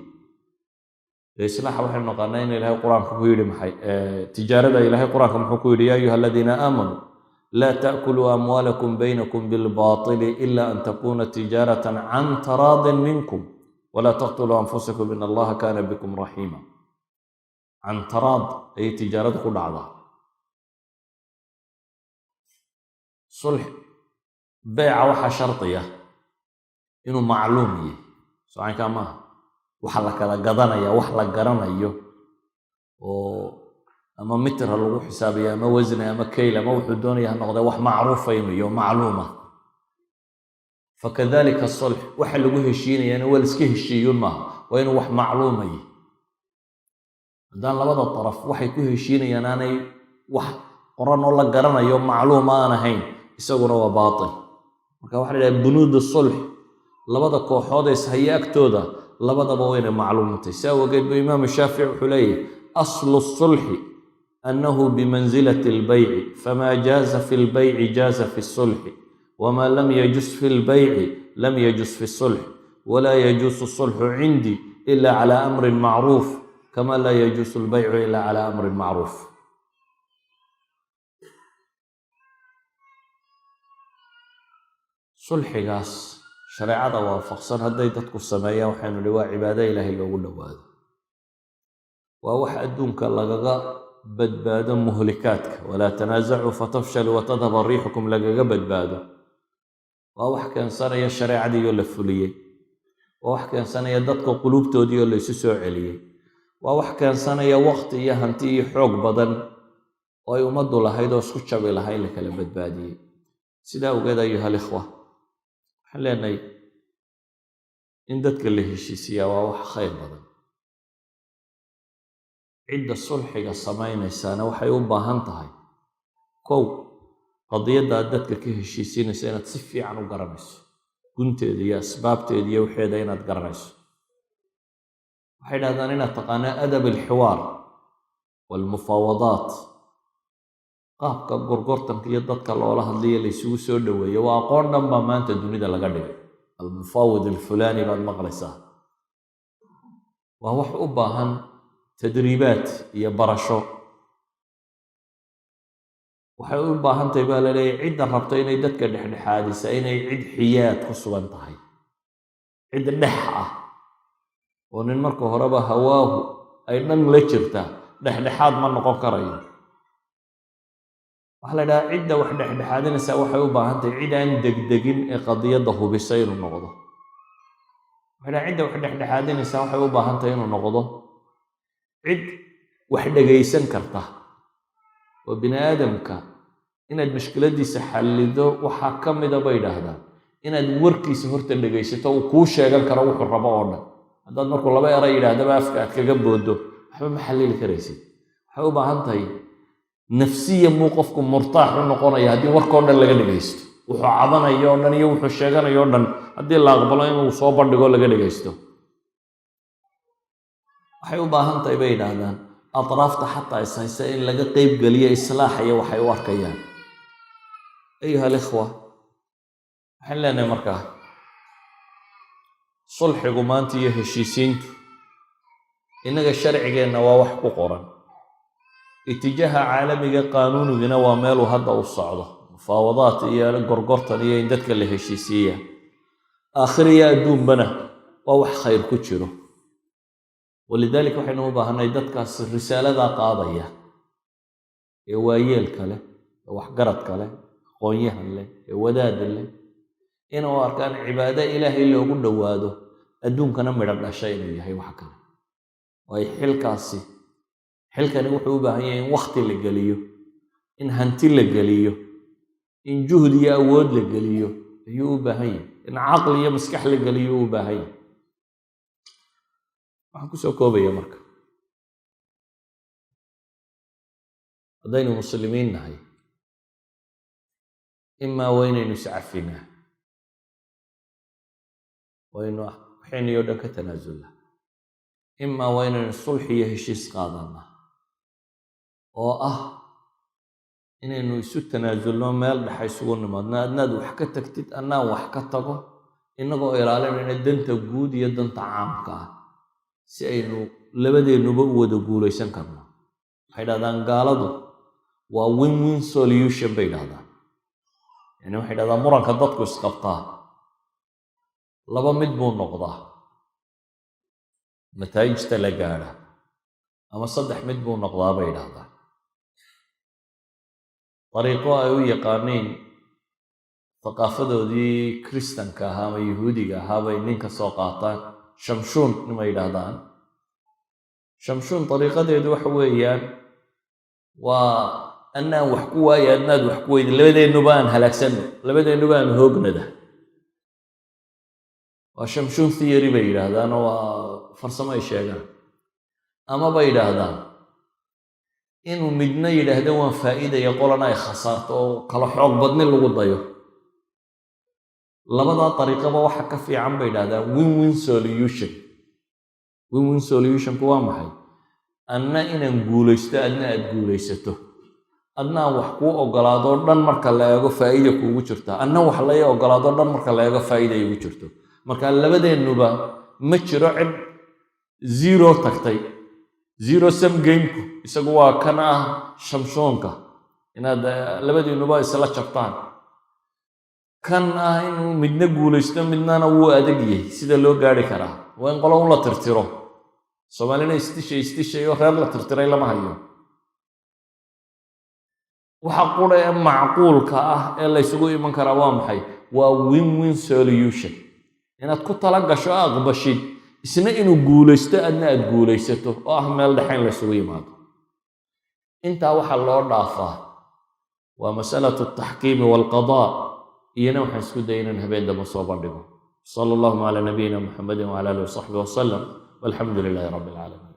Dee islaaxa waxaynu naqaanaa in Ilahay Qur-aanka ku yidhi maxay? Tijaarada Ilahay Qur-aanka muxuu ku yidhi? "يا أيها الذين آمنوا لا تأكلوا أموالكم بينكم بالباطل إلا أن تكون تجارة عن تراض منكم ولا تقتلوا أنفسكم إن الله كان بكم رحيما." عن تراض ayay tijaaradu ku dhacdaa. Sulx beeca waxaa shardiya inuu macluum yahay, socankaa maaha. Waxa la kala gadanaya wax la garanayo oo ama mitra lagu xisaabiyo ama wasni ama kayl ama wuxuu doonaya ha noqdee, wax macruufa inuu yaho, macluuma. فكذلك الصلح, waxa lagu heshiinayaana waa la iska heshiiyun maaha, waa inuu wax macluuma yahy. Haddaan labada daraf waxay ku heshiinayaan aanay wax qoran oo la garanayo, macluuma aan ahayn, isaguna waa baatil. Marka waxa la idhaha بنود الصلح labada kooxood ee ishaya agtooda labadaba waynay macluumtay. Si awgeed buu Imaamu Shaafici wuxuu leeyahy: "أصل الصلح أنه بمنزلة البيع، فما جاز في البيع جاز في الصلح، وما لم يجز في البيع لم يجز في الصلح، ولا يجوز الصلح عندي إلا على أمر معروف، كما لا يجوز البيع إلا على أمر معروف." Sulxigaas shareecada waafaqsan hadday dadku sameeyaan, waxaynu nihi waa cibaado Ilaahay loogu dhowaado, waa wax adduunka lagaga badbaado muhlikaadka, "ولا تنازعوا فتفشلوا وتذهب ريحكم" lagaga badbaado, waa wax keensanaya shareecadii oo la fuliyey, waa wax keensanaya dadka quluubtoodii oo la isu soo celiyey, waa wax keensanaya waqti iyo hanti iyo xoog badan oo ay ummaddu lahayd oo isku jabi lahaa in la kala badbaadiyey. Sidaa awgeed, أيها الإخوة, waxaan leenahay in dadka la heshiisiyaa waa wax khayr badan. Cidda sulxiga samaynaysaana waxay u baahan tahay, kow, qadiyadda aad dadka ka heshiisiinaysa inaad si fiican u garanayso, gunteeda iyo asbaabteeda iyo waxeeda inaad garanayso. Waxay dhahdaan inaad taqaanaa أدب الحوار والمفاوضات, qaabka gorgortanka iyo dadka loola hadlayo, la isugu soo dhoweeyo, waa aqoon dhan baa maanta dunida laga dhigay. المفاوض الفلاني baad maqlaysaa. Waa wax u baahan tadriibaat iyo barasho. Waxay u baahan tahay, baa la leeyahy, cidda rabta inay dadka dhexdhexaadisa inay cid xiyaad ku sugan tahay, cid dhex ah oo nin marka horeba hawaahu ay dhan la jirtaa dhexdhexaad ma noqon karayo. Waxaa la idhaha cidda wax dhexdhexaadinaysaa waxay u baahan tahay cid aan degdegin ee qadiyadda hubisa inuu noqdo. Waxay dhaha cidda wax dhexdhexaadinaysaa waxay u baahan tahay inuu noqdo cid wax dhegaysan karta, oo bini aadamka inaad mushkiladiisa xallido waxaa ka mida, bay idhaahdaan, inaad warkiisa horta dhegaysato, uu kuu sheegan karo wuxuu rabo oo dhan. Haddaad markuu laba eray yidhaahdaba afka aad kaga booddo, waxba ma xallili karaysid. Waxay u baahan tahay nafsiyan buu qofku murtaax u noqonaya haddii warkao dhan laga dhegaysto, wuxuu cabanayo o dhan iyo wuxuu sheeganayo o dhan haddii la aqbalo inuu soo bandhigo, laga dhegaysto. Waxay u baahan tahay, bay yidhaahdaan, atraafta xataa is haysa in laga qeybgeliyo islaaxa iyo waxay u arkayaan. أيها الإخوة, waxaan leenahay markaa sulxigu maanta iyo heshiisiintu innaga sharcigeenna waa wax ku qoran, itijaaha caalamiga qaanuunigina waa meeluu hadda u socdo, mufaawadaat iyo gorgortan iyo in dadka la heshiisiiya. Aakhir iyo adduunbana waa wax khayr ku jiro. ولذلك waxaynu u baahanay dadkaas risaaladaa qaadaya ee waayeelka leh, ee waxgaradka leh, aqoonyahan leh, ee wadaada leh, inuu arkaan cibaado Ilaahay loogu dhowaado, adduunkana midho dhasha inuu yahay. Wax kale waayo, xilkaasi, xilkani wuxuu u baahan yahay in wakhti la geliyo, in hanti la geliyo, in juhd iyo awood la geliyo ayuu u baahan yahay, in caqli iyo maskax la geliyo u baahan yahay. Waxaan kusoo koobaya marka, haddaynu Muslimiin nahay, imaa waa inaynu iscafinaa, waynu waxaynayo dhan ka tanaasulnaa, imaa waa inaynu sulxi iyo heshiis qaadanaa oo ah. Inaynu isu tanaasulno, meel dhexa isugu nimaadno, adnaad wax ka tagtid, annaan wax ka tago, innagoo ilaalinayna danta guud iyo danta caamka ah, si aynu labadeennuba u wada guulaysan karno. Waxay dhahdaan gaaladu waa win win solution bay dhahdaan. Yani waxay dhahdaan muranka dadku isqabtaa laba mid buu noqdaa nataa'ijta la gaadha, ama saddex mid buu noqdaa bay dhahdaan. Dariiqo ay u yaqaaniin thaqaafadoodii Kristanka ahaa ama Yuhuudiga ahaa bay nin ka soo qaataan, Shamshuun nimay yidhaahdaan. Shamshuun dariiqadeedu waxa weeyaan waa annaan wax ku waayo, adnaad wax ku weydi, labadeennuba aan halaagsanno, labadeennuba aan hoognada. Waa Shamshuun theory bay yidhaahdaan, oo waa farsamo ay sheegaan. Ama bay yidhaahdaan inuu midna yidhaahdo waan faa'iidaya, qolana ay khasaarto, oo kala xoog badni lagu dayo. Labadaa dariiqaba waxa ka fiican bay yidhahdaan win win solution. Win win solutionku waa maxay? Anna inaan guulaysto, adna aad guulaysato, adna aan wax kuu ogolaadoo dhan marka la eego faa'iida kuugu jirta, anna wax lai ogolaadoo dhan marka la eego faa'iida igu jirto. Marka labadeennuba ma jiro cid zero tagtay. Zero sum gameku isagu waa kan ah Shamshoonka, inaad labadiinuba isla jabtaan. Kan ah inuu midna guulaysto midnana wuu adag yahay. Sida loo gaari karaa waa in qolo un la tirtiro. Soomaalina isdishay isdishayo, reer la tirtiray lama hayo. Waxa qura ee macquulka ah ee laysugu iman karaa waa maxay? Waa win win solution. Inaad ku tala gasho, aqbashid isna inuu guulaysto, adna aad guulaysato, oo ah meel dhexe in laysugu yimaado. Intaa waxaa loo dhaafaa waa masalatu altaxkiimi waalqadaa. Iyana waxaan isku dayay inaan habeen dambe soo bandhigo. Sala allahuma calaa nabiyina Muxamedin wcala alihi wasaxbi wasalam, walxamdu lilaahi rabbi alcaalamiin.